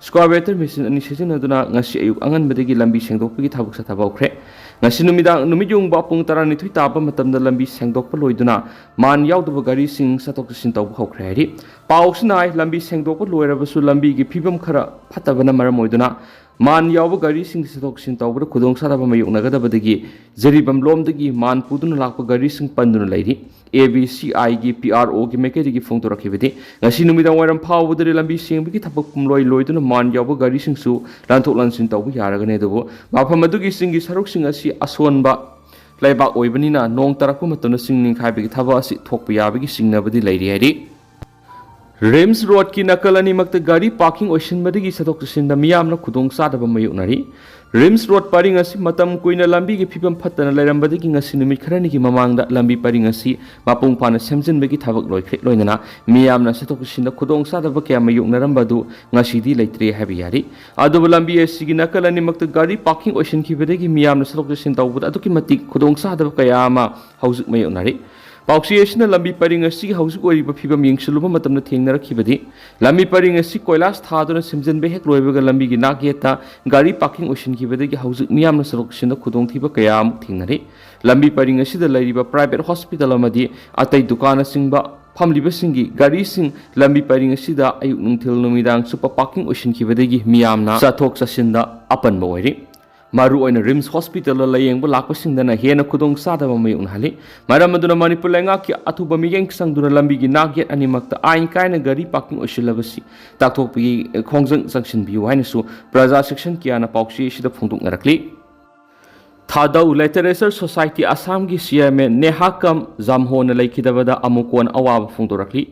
excavator ꯃꯦꯁꯤꯟ ꯑꯅꯤ ꯁꯤꯖꯤꯟꯅꯗꯨꯅ ꯉꯁꯤ ꯑꯌꯨꯛ ꯑꯉꯟꯕꯗꯒꯤ ꯂꯝꯕꯤ ꯁꯦꯡꯗꯣꯛꯄꯒꯤ ꯊꯕꯛ ꯆꯠꯊꯕ ꯍꯧꯈ꯭ꯔꯦ꯫ ꯉꯁꯤ ꯅꯨꯃꯤꯗꯥꯡ ꯅꯨꯃꯤꯠ ꯌꯨꯡꯕ ꯄꯨꯡ ꯇꯔꯥꯅꯤꯊꯣꯏ ꯇꯥꯕ ꯃꯇꯝꯗ ꯂꯝꯕꯤ ꯁꯦꯡꯗꯣꯛꯄ ꯂꯣꯏꯗꯨꯅ ꯃꯥꯟ ꯌꯥꯎꯗꯕ ꯒꯥꯔꯤꯁꯤꯡ ꯆꯠꯊꯣꯛ ꯆꯠꯁꯤꯟ ꯇꯧꯕ ꯍꯧꯈ꯭ꯔꯦ ꯍꯥꯏꯔꯤ꯫ ꯄꯥꯎꯁꯤꯅ ꯍꯥꯏ, ꯂꯝꯕꯤ ꯁꯦꯡꯗꯣꯛꯄ ꯂꯣꯏꯔꯕꯁꯨ ꯂꯝꯕꯤꯒꯤ ꯐꯤꯕꯝ ꯈꯔ ꯐꯠꯇꯕꯅ ꯃꯔꯝ ꯑꯣꯏꯗꯨꯅ ꯃꯥꯟ ꯌꯥꯎꯕ ꯒꯥꯔꯤꯁꯤꯡ ꯆꯠꯊꯣꯛ ꯆꯠꯁꯤꯟ ꯇꯧꯕꯗ ꯈꯨꯗꯣꯡꯆꯥꯗꯕ ꯃꯥꯌꯣꯛꯅꯒꯗꯕꯗꯒꯤ ꯖꯤꯔꯤꯕꯥꯝ ꯂꯣꯝꯗꯒꯤ ꯃꯥꯟ ꯄꯨꯗꯨꯅ ꯂꯥꯛꯄ ꯒꯥꯔꯤꯁꯤꯡ ꯄꯟꯗꯨꯅ ꯂꯩꯔꯤ꯫ ꯑꯦ ꯕꯤ ꯁꯤ ꯑꯥꯏꯒꯤ ꯄꯤ ꯑꯥꯔ ꯑꯣꯒꯤ ꯃꯥꯏꯀꯩꯗꯒꯤ ꯐꯣꯡꯗꯣꯔꯛꯈꯤꯕꯗꯤ ꯉꯁꯤ ꯅꯨꯃꯤꯗꯥꯡ ꯋꯥꯏꯔꯝ ꯐꯥꯎꯕꯗꯗꯤ ꯂꯝꯕꯤ ꯁꯦꯡꯕꯒꯤ ꯊꯕꯛ ꯄꯨꯝꯂꯣꯏ ꯂꯣꯏꯗꯨꯅ ꯃꯥꯟ ꯌꯥꯎꯕ ꯒꯥꯔꯤꯁꯤꯡꯁꯨ ꯂꯥꯟꯊꯣꯛ ꯂꯥꯟꯁꯤꯟ ꯇꯧꯕ ꯌꯥꯔꯒꯅꯤ꯫ ꯑꯗꯨꯕꯨ ꯃꯐꯝ ꯑꯗꯨꯒꯤ ꯆꯤꯡꯒꯤ ꯁꯔꯨꯛꯁꯤꯡ ꯑꯁꯤ ꯑꯁꯣꯟꯕ ꯂꯩꯕꯥꯛ ꯑꯣꯏꯕꯅꯤꯅ ꯅꯣꯡ ꯇꯥꯔꯛꯄ ꯃꯇꯝꯗ ꯆꯤꯡ ꯅꯤꯡꯈꯥꯏꯕꯒꯤ ꯊꯕꯛ ꯑꯁꯤ ꯊꯣꯛꯄ ꯌꯥꯕꯒꯤ ꯆꯤꯡꯅꯕꯗꯤ ꯂꯩꯔꯤ ꯍꯥꯏꯔꯤ꯫ ꯔꯤꯝꯁ ꯔꯣꯗꯀꯤ ꯅꯥꯀꯜ ꯑꯅꯤꯃꯛꯇ ꯒꯥꯔꯤ ꯄꯥꯔꯀꯤꯡ ꯑꯣꯏꯁꯤꯟꯕꯗꯒꯤ ꯆꯠꯊꯣꯛ ꯆꯠꯁꯤꯟꯗ ꯃꯤꯌꯥꯝꯅ ꯈꯨꯗꯣꯡꯆꯥꯗꯕ ꯃꯥꯌꯣꯛꯅꯔꯤ꯫ ꯔꯤꯝꯁ ꯔꯣꯗ ꯄꯔꯤꯡ ꯑꯁꯤ ꯃꯇꯝ ꯀꯨꯏꯅ ꯂꯝꯕꯤꯒꯤ ꯐꯤꯕꯝ ꯐꯠꯇꯅ ꯂꯩꯔꯝꯕꯗꯒꯤ ꯉꯁꯤ ꯅꯨꯃꯤꯠ ꯈꯔꯅꯤꯒꯤ ꯃꯃꯥꯡꯗ ꯂꯝꯕꯤ ꯄꯔꯤꯡ ꯑꯁꯤ ꯃꯄꯨꯡ ꯐꯥꯅ ꯁꯦꯝꯖꯤꯟꯕꯒꯤ ꯊꯕꯛ ꯂꯣꯏꯈ꯭ꯔꯦ꯫ ꯂꯣꯏꯅꯅ ꯃꯤꯌꯥꯝꯅ ꯆꯠꯊꯣꯛ ꯆꯠꯁꯤꯟꯗ ꯈꯨꯗꯣꯡꯆꯥꯗꯕ ꯀꯌꯥ ꯃꯥꯌꯣꯛꯅꯔꯝꯕ ꯑꯗꯨ ꯉꯁꯤꯗꯤ ꯂꯩꯇ꯭ꯔꯦ ꯍꯥꯏꯕ ꯌꯥꯔꯤ꯫ ꯑꯗꯨꯕꯨ ꯂꯝꯕꯤ ꯑꯁꯤꯒꯤ ꯅꯥꯀꯜ ꯑꯅꯤꯃꯛꯇ ꯒꯥꯔꯤ ꯄꯥꯔꯀꯤꯡ ꯑꯣꯏꯁꯤꯟꯈꯤꯕꯗꯒꯤ ꯃꯤꯌꯥꯝꯅ ꯆꯠꯊꯣꯛ ꯆꯠꯁꯤꯟ ꯇꯧꯕꯗ ꯑꯗꯨꯛꯀꯤ ꯃꯇꯤꯛ ꯈꯨꯗꯣꯡꯆꯥꯗꯕ ꯀꯌꯥ ꯑꯃ ꯍꯧꯖꯤꯛ ꯃꯥꯌꯣꯛꯅꯔꯤ꯫ ꯄꯥꯎꯆꯦ ꯑꯁꯤꯅ ꯂꯝꯕꯤ ꯄꯔꯤꯡ ꯑꯁꯤꯒꯤ ꯍꯧꯖꯤꯛ ꯑꯣꯏꯔꯤꯕ ꯐꯤꯕꯝ ꯌꯦꯡꯁꯤꯜꯂꯨꯕ ꯃꯇꯝꯗ ꯊꯦꯡꯅꯔꯛꯈꯤꯕꯗꯤ, ꯂꯝꯕꯤ ꯄꯔꯤꯡ ꯑꯁꯤ ꯀꯣꯏꯂꯥꯁ ꯊꯥꯗꯨꯅ ꯁꯦꯝꯖꯤꯟꯕ ꯍꯦꯛ ꯂꯣꯏꯕꯒ ꯂꯝꯕꯤꯒꯤ ꯅꯥꯛꯌꯦꯠꯇ ꯒꯥꯔꯤ ꯄꯥꯔꯀꯤꯡ ꯑꯣꯏꯁꯤꯟꯈꯤꯕꯗꯒꯤ ꯍꯧꯖꯤꯛ ꯃꯤꯌꯥꯝꯅ ꯆꯠꯊꯣꯛ ꯆꯠꯁꯤꯟꯗ ꯈꯨꯗꯣꯡꯊꯤꯕ ꯀꯌꯥ ꯑꯃꯨꯛ ꯊꯦꯡꯅꯔꯤ꯫ ꯂꯝꯕꯤ ꯄꯔꯤꯡ ꯑꯁꯤꯗ ꯂꯩꯔꯤꯕ ꯄ꯭ꯔꯥꯏꯚꯦꯠ ꯍꯣꯁꯄꯤꯇꯥꯜ ꯑꯃꯗꯤ ꯑꯇꯩ ꯗꯨꯀꯥꯟꯅꯆꯤꯡꯕ ꯐꯝꯂꯤꯕꯁꯤꯡꯒꯤ ꯒꯥꯔꯤꯁꯤꯡ ꯂꯝꯕꯤ ꯄꯔꯤꯡ ꯑꯁꯤꯗ ꯑꯌꯨꯛ ꯅꯨꯡꯊꯤꯜ ꯅꯨꯃꯤꯗꯥꯡ ꯆꯨꯞꯄ ꯄꯥꯔꯀꯤꯡ ꯑꯣꯏꯁꯤꯟꯈꯤꯕꯗꯒꯤ ꯃꯤꯌꯥꯝꯅ ꯆꯠꯊꯣꯛ ꯆꯠꯁꯤꯟꯗ ꯑꯄꯟꯕ ꯑꯣꯏꯔꯤ꯫ ꯃꯔꯨꯑꯣꯏꯅ ꯔꯤꯝꯁ ꯍꯣꯁꯄꯤꯇꯥꯜꯗ ꯂꯥꯌꯦꯡꯕ ꯂꯥꯛꯄꯁꯤꯡꯗꯅ ꯍꯦꯟꯅ ꯈꯨꯗꯣꯡꯆꯥꯗꯕ ꯃꯥꯌꯣꯛꯅꯍꯜꯂꯤ꯫ ꯃꯔꯝ ꯑꯗꯨꯅ ꯃꯅꯤꯄꯨꯔ ꯂꯩꯉꯥꯛꯀꯤ ꯑꯊꯨꯕ ꯃꯤꯠꯌꯦꯡ ꯆꯪꯗꯨꯅ ꯂꯝꯕꯤꯒꯤ ꯅꯥꯛꯌꯦꯠ ꯑꯅꯤꯃꯛꯇ ꯑꯥꯏꯟ ꯀꯥꯏꯅ ꯒꯥꯔꯤ ꯄꯥꯔꯀꯤꯡ ꯑꯣꯏꯁꯤꯜꯂꯕꯁꯤ ꯇꯥꯛꯊꯣꯛꯄꯒꯤ ꯈꯣꯡꯖꯪ ꯆꯪꯁꯤꯟꯕꯤꯌꯨ ꯍꯥꯏꯅꯁꯨ ꯄ꯭ꯔꯖꯥ ꯁꯦꯛꯁꯟ ꯀꯌꯥꯅ ꯄꯥꯎꯆꯦ ꯑꯁꯤꯗ ꯐꯣꯡꯗꯣꯛꯅꯔꯛꯂꯤ꯫ ꯊꯥꯗꯧ ꯂꯤꯇꯔꯦꯆꯔ ꯁꯣꯁꯥꯏꯇꯤ ꯑꯁꯥꯝꯒꯤ ꯆꯤꯌꯔꯃꯦꯟ ꯅꯦꯍꯥꯀꯝ ꯖꯥꯝꯍꯣꯅ ꯂꯩꯈꯤꯗꯕꯗ ꯑꯃꯨꯛ ꯀꯣꯟꯅ ꯑꯋꯥꯕ ꯐꯣꯡꯗꯣꯔꯛꯂꯤ꯫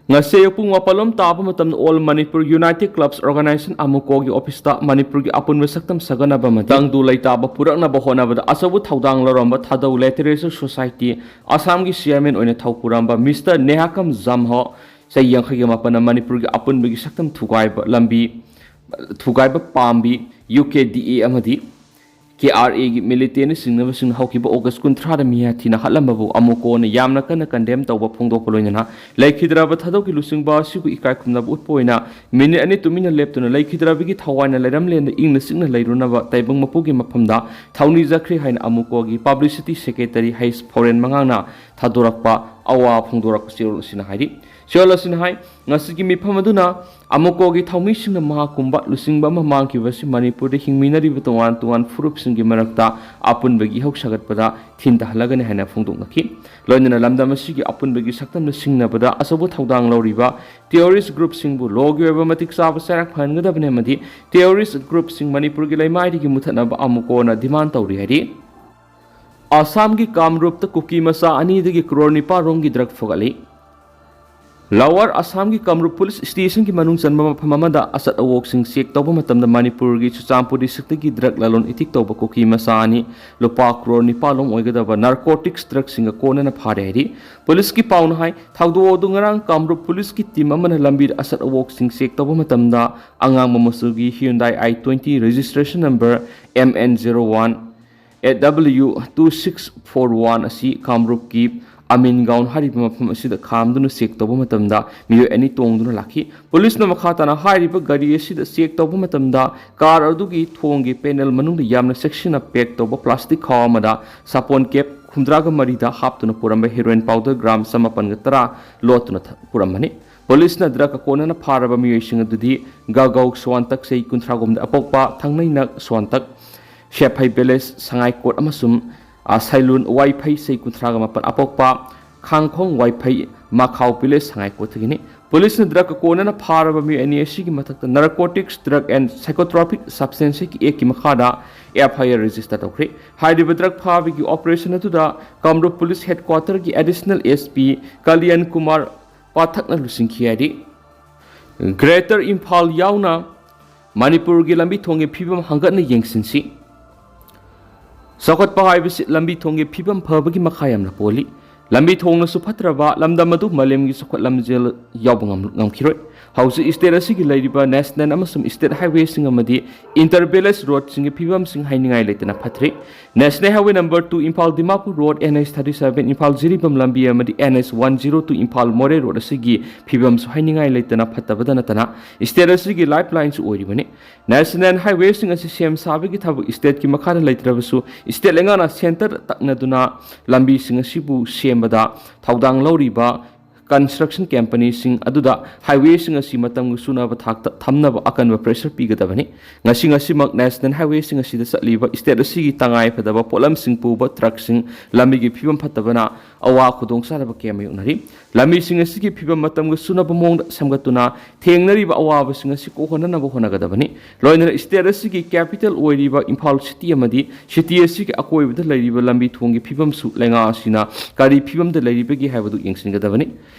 ꯉꯁꯤ ꯑꯌꯨꯛ ꯄꯨꯡ ꯃꯥꯄꯜ ꯂꯣꯝ ꯇꯥꯕ ꯃꯇꯝꯗ All Manipur United Clubs Organization, ꯑꯃꯨꯀꯣꯒꯤ ꯑꯣꯐꯤꯁꯇ ꯃꯅꯤꯄꯨꯔꯒꯤ ꯑꯄꯨꯟꯕ ꯁꯛꯇꯝ ꯁꯥꯒꯠꯅꯕ ꯑꯃꯗꯤ ꯇꯪꯗꯨ ꯂꯩꯇꯥꯕ ꯄꯨꯔꯛꯅꯕ ꯍꯣꯠꯅꯕꯗ ꯑꯆꯧꯕ ꯊꯧꯗꯥꯡ ꯂꯧꯔꯝꯕ ꯊꯥꯗꯧ ꯂꯤꯇꯔꯦꯆꯔ ꯁꯣꯁꯥꯏꯇꯤ ꯑꯁꯥꯝꯒꯤ ꯆꯤꯌꯔꯃꯦꯟ ꯑꯣꯏꯅ ꯊꯧꯄꯨꯔꯝꯕ ꯃꯤꯁꯇꯔ ꯅꯦꯍꯥꯀꯝ ꯖꯝꯍꯣ, ꯆꯍꯤ ꯌꯥꯡꯈꯩꯒ ꯃꯥꯄꯟꯅ ꯃꯅꯤꯄꯨꯔꯒꯤ ꯑꯄꯨꯟꯕꯒꯤ ꯁꯛꯇꯝ ꯊꯨꯒꯥꯏꯕ ꯂꯝꯕꯤ, ꯊꯨꯒꯥꯏꯕ ꯄꯥꯝꯕꯤ, ꯌꯨ ꯀꯦ ꯗꯤ ꯑꯦ ꯑꯃꯗꯤ ꯀꯦ ꯑꯥꯔ ꯑꯦꯒꯤ ꯃꯤꯂꯤꯇꯦꯟꯅ ꯆꯤꯡꯅꯕꯁꯤꯡꯅ ꯍꯧꯈꯤꯕ ꯑꯣꯒꯁ ꯀꯨꯟꯊ꯭ꯔꯥꯗ ꯃꯤꯍꯥꯠ ꯊꯤꯅ ꯍꯥꯠꯂꯝꯕꯕꯨ ꯑꯃꯨꯀꯣꯅ ꯌꯥꯝꯅ ꯀꯟꯅ ꯀꯟꯗꯦꯝ ꯇꯧꯕ ꯐꯣꯡꯗꯣꯛꯄ ꯂꯣꯏꯅꯅ ꯂꯩꯈꯤꯗ꯭ꯔꯕ ꯊꯥꯗꯧꯒꯤ ꯂꯨꯆꯤꯡꯕ ꯑꯁꯤꯕꯨ ꯏꯀꯥꯏ ꯈꯨꯝꯅꯕ ꯎꯠꯄ ꯑꯣꯏꯅ ꯃꯤꯅꯤꯠ ꯑꯅꯤ ꯇꯨꯃꯤꯟꯅ ꯂꯦꯞꯇꯨꯅ ꯂꯩꯈꯤꯗ꯭ꯔꯕꯒꯤ ꯊꯋꯥꯏꯅ ꯂꯩꯔꯝꯂꯦꯟꯗ ꯏꯪꯅ ꯆꯤꯛꯅ ꯂꯩꯔꯨꯅꯕ ꯇꯥꯏꯕꯪ ꯃꯄꯨꯒꯤ ꯃꯐꯝꯗ ꯊꯧꯅꯤꯖꯈ꯭ꯔꯦ ꯍꯥꯏꯅ ꯑꯃꯨꯀꯣꯒꯤ ꯄꯕ꯭ꯂꯤꯁꯤꯇꯤ ꯁꯦꯀ꯭ꯔꯦꯇꯔꯤ ꯍꯩꯁ ꯐꯣꯔꯦꯟ ꯃꯉꯥꯡꯅ ꯊꯥꯗꯣꯔꯛꯄ ꯑꯋꯥ ꯐꯣꯡꯗꯣꯔꯛꯄ ꯆꯦꯔꯣꯜ ꯑꯁꯤꯅ ꯍꯥꯏꯔꯤ꯫ ꯆꯦꯔꯣꯜ ꯑꯁꯤꯅ ꯍꯥꯏ, ꯉꯁꯤꯒꯤ ꯃꯤꯐꯝ ꯑꯗꯨꯅ ꯑꯃꯨꯀꯣꯒꯤ ꯊꯧꯃꯤꯁꯤꯡꯅ ꯃꯍꯥꯛꯀꯨꯝꯕ ꯂꯨꯆꯤꯡꯕ ꯑꯃ ꯃꯥꯡꯈꯤꯕ ꯑꯁꯤ ꯃꯅꯤꯄꯨꯔꯗ ꯍꯤꯡꯃꯤꯟꯅꯔꯤꯕ ꯇꯣꯉꯥꯟ ꯇꯣꯉꯥꯟ ꯐꯨꯔꯨꯞꯁꯤꯡꯒꯤ ꯃꯔꯛꯇ ꯑꯄꯨꯟꯕꯒꯤ ꯏꯍꯧ ꯁꯥꯒꯠꯄꯗ ꯊꯤꯟꯊꯍꯜꯂꯒꯅꯤ ꯍꯥꯏꯅ ꯐꯣꯡꯗꯣꯛꯅꯈꯤ꯫ ꯂꯣꯏꯅꯅ ꯂꯝꯗꯝ ꯑꯁꯤꯒꯤ ꯑꯄꯨꯟꯕꯒꯤ ꯁꯛꯇꯝꯅ ꯁꯤꯡꯅꯕꯗ ꯑꯆꯧꯕ ꯊꯧꯗꯥꯡ ꯂꯧꯔꯤꯕ ꯇꯦꯔꯣꯔꯤꯁ ꯒ꯭ꯔꯨꯞꯁꯤꯡꯕꯨ ꯂꯣꯒꯤ ꯑꯣꯏꯕ ꯃꯇꯤꯛ ꯆꯥꯕ ꯆꯩꯔꯥꯛ ꯐꯍꯟꯒꯗꯕꯅꯤ ꯑꯃꯗꯤ ꯇꯦꯔꯣꯔꯤꯁ ꯒ꯭ꯔꯨꯞꯁꯤꯡ ꯃꯅꯤꯄꯨꯔꯒꯤ ꯂꯩꯃꯥꯏꯗꯒꯤ ꯃꯨꯊꯠꯅꯕ ꯑꯃꯨꯀꯣꯅ ꯗꯤꯃꯥꯟ ꯇꯧꯔꯤ ꯍꯥꯏꯔꯤ꯫ ꯑꯁꯥꯝꯒꯤ ꯀꯥꯃꯔꯨꯞꯇ ꯀꯨꯀꯤ ꯃꯆꯥ ꯑꯅꯤꯗꯒꯤ ꯀ꯭ꯔꯣꯔ ꯅꯤꯄꯥꯟ ꯔꯣꯝꯒꯤ ꯗ꯭ꯔꯒ ꯐꯨꯒꯠꯂꯤ꯫ ꯂꯋꯥꯔ ꯑꯁꯥꯝꯒꯤ ꯀꯥꯃꯔꯨꯞ ꯄꯨꯂꯤꯁ ꯁ꯭ꯇꯦꯁꯟꯒꯤ ꯃꯅꯨꯡ ꯆꯟꯕ ꯃꯐꯝ ꯑꯃꯗ ꯑꯆꯠ ꯑꯋꯣꯛꯁꯤꯡ ꯆꯦꯛ ꯇꯧꯕ ꯃꯇꯝꯗ ꯃꯅꯤꯄꯨꯔꯒꯤ ꯆꯨꯔꯆꯥꯟꯄꯨꯔ ꯗꯤꯁꯇ꯭ꯔꯤꯛꯇꯒꯤ ꯗ꯭ꯔꯒ ꯂꯂꯣꯟ ꯏꯇꯤꯛ ꯇꯧꯕ ꯀꯨꯀꯤ ꯃꯆꯥ ꯑꯅꯤ ꯂꯨꯄꯥ ꯀ꯭ꯔꯣꯔ ꯅꯤꯄꯥꯟ ꯂꯣꯝ ꯑꯣꯏꯒꯗꯕ ꯅꯥꯔꯀꯣꯇꯤꯛꯁ ꯗ꯭ꯔꯒꯁꯤꯡꯒ ꯀꯣꯟꯅꯅ ꯐꯥꯔꯦ ꯍꯥꯏꯔꯤ꯫ ꯄꯨꯂꯤꯁꯀꯤ ꯄꯥꯎꯅ ꯍꯥꯏ, ꯊꯧꯗꯣꯛ ꯑꯗꯨ ꯉꯔꯥꯡ ꯀꯥꯃꯔꯨꯞ ꯄꯨꯂꯤꯁꯀꯤ ꯇꯤꯝ ꯑꯃꯅ ꯂꯝꯕꯤꯗ ꯑꯆꯠ ꯑꯋꯣꯛꯁꯤꯡ ꯆꯦꯛ ꯇꯧꯕ ꯃꯇꯝꯗ ꯑꯉꯥꯡꯕ ꯃꯆꯨꯒꯤ Hyundai I twenty registration number M N zero one A W two six four one ꯑꯁꯤ ꯀꯥꯃꯔꯨꯞꯀꯤ ꯑꯃꯤꯟꯒꯥꯎꯟ ꯍꯥꯏꯔꯤꯕ ꯃꯐꯝ ꯑꯁꯤꯗ ꯈꯥꯝꯗꯨꯅ ꯆꯦꯛ ꯇꯧꯕ ꯃꯇꯝꯗ ꯃꯤꯑꯣꯏ ꯑꯅꯤ ꯇꯣꯡꯗꯨꯅ ꯂꯥꯛꯈꯤ꯫ ꯄꯨꯂꯤꯁꯅ ꯃꯈꯥ ꯇꯥꯅ ꯍꯥꯏꯔꯤꯕ ꯒꯥꯔꯤ ꯑꯁꯤꯗ ꯆꯦꯛ ꯇꯧꯕ ꯃꯇꯝꯗ ꯀꯥꯔ ꯑꯗꯨꯒꯤ ꯊꯣꯡꯒꯤ ꯄꯦꯅꯦꯜ ꯃꯅꯨꯡꯗ ꯌꯥꯝꯅ ꯆꯦꯛꯁꯤꯟꯅ ꯄꯦꯛ ꯇꯧꯕ ꯄ꯭ꯂꯥꯁꯇꯤꯛ ꯈꯥꯎ ꯑꯃꯗ ꯁꯥꯄꯣꯟ ꯀꯦꯞ ꯍꯨꯝꯗ꯭ꯔꯥꯒ ꯃꯔꯤꯗ ꯍꯥꯞꯇꯨꯅ ꯄꯨꯔꯝꯕ ꯍꯦꯔꯣꯏꯟ ꯄꯥꯎꯗꯔ ꯒ꯭ꯔꯥꯝ ꯆꯃꯥꯄꯟꯒ ꯇꯔꯥ ꯂꯣꯠꯇꯨꯅ ꯊ-, ꯄꯨꯔꯝꯕꯅꯤ꯫ ꯄꯨꯂꯤꯁꯅ ꯗ꯭ꯔꯒ ꯀꯣꯟꯅꯅ ꯐꯥꯔꯕ ꯃꯤꯑꯣꯏꯁꯤꯡ ꯑꯗꯨꯗꯤ ꯒꯥꯒꯧ ꯁꯣꯋꯥꯟꯇꯛ, ꯆꯍꯤ ꯀꯨꯟꯊ꯭ꯔꯥꯍꯨꯝꯗ ꯑꯄꯣꯛꯄ, ꯊꯥꯡꯃꯩꯅꯛ ꯁꯣꯋꯥꯟꯇꯛ, ꯁꯦꯐꯩ ꯚꯤꯂꯦꯖ, ꯁꯉꯥꯏꯀꯣꯠ ꯑꯃꯁꯨꯡ, ꯑ, ꯁꯩꯂꯨꯟ ꯋꯥꯏꯐꯩ, ꯆꯍꯤ ꯀꯨꯟꯊ꯭ꯔꯥꯒ ꯃꯥꯄꯟ ꯑꯄꯣꯛꯄ, ꯈꯥꯡꯈꯣꯡ ꯋꯥꯏꯐꯩ, ꯃꯈꯥꯎ ꯚꯤꯂꯦꯖ, ꯁꯉꯥꯏꯀꯣꯠꯇꯒꯤꯅꯤ꯫ ꯄꯨꯂꯤꯁꯅ ꯗ꯭ꯔꯒ ꯀꯣꯟꯅꯅ ꯐꯥꯔꯕ ꯃꯤꯑꯣꯏ ꯑꯅꯤ ꯑꯁꯤꯒꯤ ꯃꯊꯛꯇ Narcotics, Drug and Psychotropic Substances Act ꯀꯤ ꯃꯈꯥꯗ F I R register ꯇꯧꯈ꯭ꯔꯦ꯫ ꯍꯥꯏꯔꯤꯕ ꯗ꯭ꯔꯒ ꯐꯥꯕꯒꯤ ꯑꯣꯄꯔꯦꯁꯟ ꯑꯗꯨꯗ ꯀꯥꯃꯔꯨꯞ ꯄꯨꯂꯤꯁ ꯍꯦꯗꯀ꯭ꯋꯥꯇꯔꯒꯤ additional S P Kalyan Kumar ꯄꯥꯊꯛꯅ ꯂꯨꯆꯤꯡꯈꯤ ꯍꯥꯏꯔꯤ꯫ ꯒ꯭ꯔꯦꯇꯔ ꯏꯝꯐꯥꯜ ꯌꯥꯎꯅ ꯃꯅꯤꯄꯨꯔꯒꯤ ꯂꯝꯕꯤ ꯊꯣꯡꯒꯤ ꯐꯤꯕꯝ ꯍꯪꯒꯠꯅ ꯌꯦꯡꯁꯤꯟꯁꯤ꯫ ꯆꯥꯎꯈꯠꯄ ꯍꯥꯏꯕꯁꯤ ꯂꯝꯕꯤ ꯊꯣꯡꯒꯤ ꯐꯤꯕꯝ ꯐꯕꯒꯤ ꯃꯈꯥ ꯌꯥꯝꯅ ꯄꯣꯜꯂꯤ꯫ ꯂꯝꯕꯤ ꯊꯣꯡꯅꯁꯨ ꯐꯠꯇ꯭ꯔꯕ ꯂꯝꯗꯝ ꯑꯗꯨ ꯃꯥꯂꯦꯝꯒꯤ ꯆꯥꯎꯈꯠ ꯂꯝꯖꯦꯜ ꯌꯥꯎꯕ ꯉꯝ-, ꯉꯝꯈꯤꯔꯣꯏ꯫ ꯍꯧꯖꯤꯛ state ꯑꯁꯤꯒꯤ ꯂꯩꯔꯤꯕ national ꯑꯃꯁꯨꯡ state highwayꯁꯤꯡ ꯑꯃꯗꯤ inter village roadꯁꯤꯡꯒꯤ ꯐꯤꯕꯝꯁꯤꯡ ꯍꯥꯏꯅꯤꯡꯉꯥꯏ ꯂꯩꯇꯅ ꯐꯠꯇ꯭ꯔꯤ꯫ National Highway number two Imphal Dimapur road, N H thirty seven Imphal Jiribam lambi ꯑꯃꯗꯤ N H one zero two Imphal Moreh road ꯑꯁꯤꯒꯤ ꯐꯤꯕꯝꯁꯨ ꯍꯥꯏꯅꯤꯡꯉꯥꯏ ꯂꯩꯇꯅ ꯐꯠꯇꯕꯗ ꯅꯠꯇꯅ state ꯑꯁꯤꯒꯤ lifelineꯁꯨ ꯑꯣꯏꯔꯤꯕꯅꯤ꯫ National highwayꯁꯤꯡ ꯑꯁꯤ ꯁꯦꯝ ꯁꯥꯕꯒꯤ ꯊꯕꯛ stateꯀꯤ ꯃꯈꯥꯗ ꯂꯩꯇ꯭ꯔꯕꯁꯨ, state ꯂꯩꯉꯥꯛꯅ centre ꯇꯛꯅꯗꯨꯅ ꯂꯝꯕꯤꯁꯤꯡ ꯑꯁꯤꯕꯨ ꯁꯦꯝꯕꯗ ꯊꯧꯗꯥꯡ ꯂꯧꯔꯤꯕ construction companyꯁꯤꯡ ꯑꯗꯨꯗ highwayꯁꯤꯡ ꯑꯁꯤ ꯃꯇꯝꯒ ꯆꯨꯅꯕ ꯊꯥꯛꯇ ꯊꯝꯅꯕ ꯑꯀꯟꯕ pressure ꯄꯤꯒꯗꯕꯅꯤ꯫ ꯉꯁꯤ ꯉꯁꯤꯃꯛ national highwayꯁꯤꯡ ꯑꯁꯤꯗ ꯆꯠꯂꯤꯕ state ꯑꯁꯤꯒꯤ ꯇꯉꯥꯏ ꯐꯗꯕ ꯄꯣꯠꯂꯝꯁꯤꯡ ꯄꯨꯕ truckꯁꯤꯡ ꯂꯝꯕꯤꯒꯤ ꯐꯤꯕꯝ ꯐꯠꯇꯕꯅ ꯑꯋꯥ ꯈꯨꯗꯣꯡꯆꯥꯗꯕ ꯀꯌꯥ ꯃꯥꯌꯣꯛꯅꯔꯤ꯫ ꯂꯝꯕꯤꯁꯤꯡ ꯑꯁꯤꯒꯤ ꯐꯤꯕꯝ ꯃꯇꯝꯒ ꯆꯨꯅꯕ ꯃꯑꯣꯡꯗ ꯁꯦꯝꯒꯠꯇꯨꯅ ꯊꯦꯡꯅꯔꯤꯕ ꯑꯋꯥꯕꯁꯤꯡ ꯑꯁꯤ ꯀꯣꯛꯍꯟꯅꯅꯕ ꯍꯣꯠꯅꯒꯗꯕꯅꯤ꯫ ꯂꯣꯏꯅꯅ state ꯑꯁꯤꯒꯤ capital ꯑꯣꯏꯔꯤꯕ ꯏꯝꯐꯥꯜ city ꯑꯃꯗꯤ city ꯑꯁꯤꯒꯤ ꯑꯀꯣꯏꯕꯗ ꯂꯩꯔꯤꯕ ꯂꯝꯕꯤ ꯊꯣꯡꯒꯤ ꯐꯤꯕꯝꯁꯨ ꯂꯩꯉꯥꯛ ꯑꯁꯤꯅ ꯀꯔꯤ ꯐꯤꯕꯝꯗ ꯂꯩꯔꯤꯕꯒꯦ ꯍꯥꯏꯕꯗꯨ ꯌꯦꯡꯁꯤꯟꯒꯗꯕꯅꯤ꯫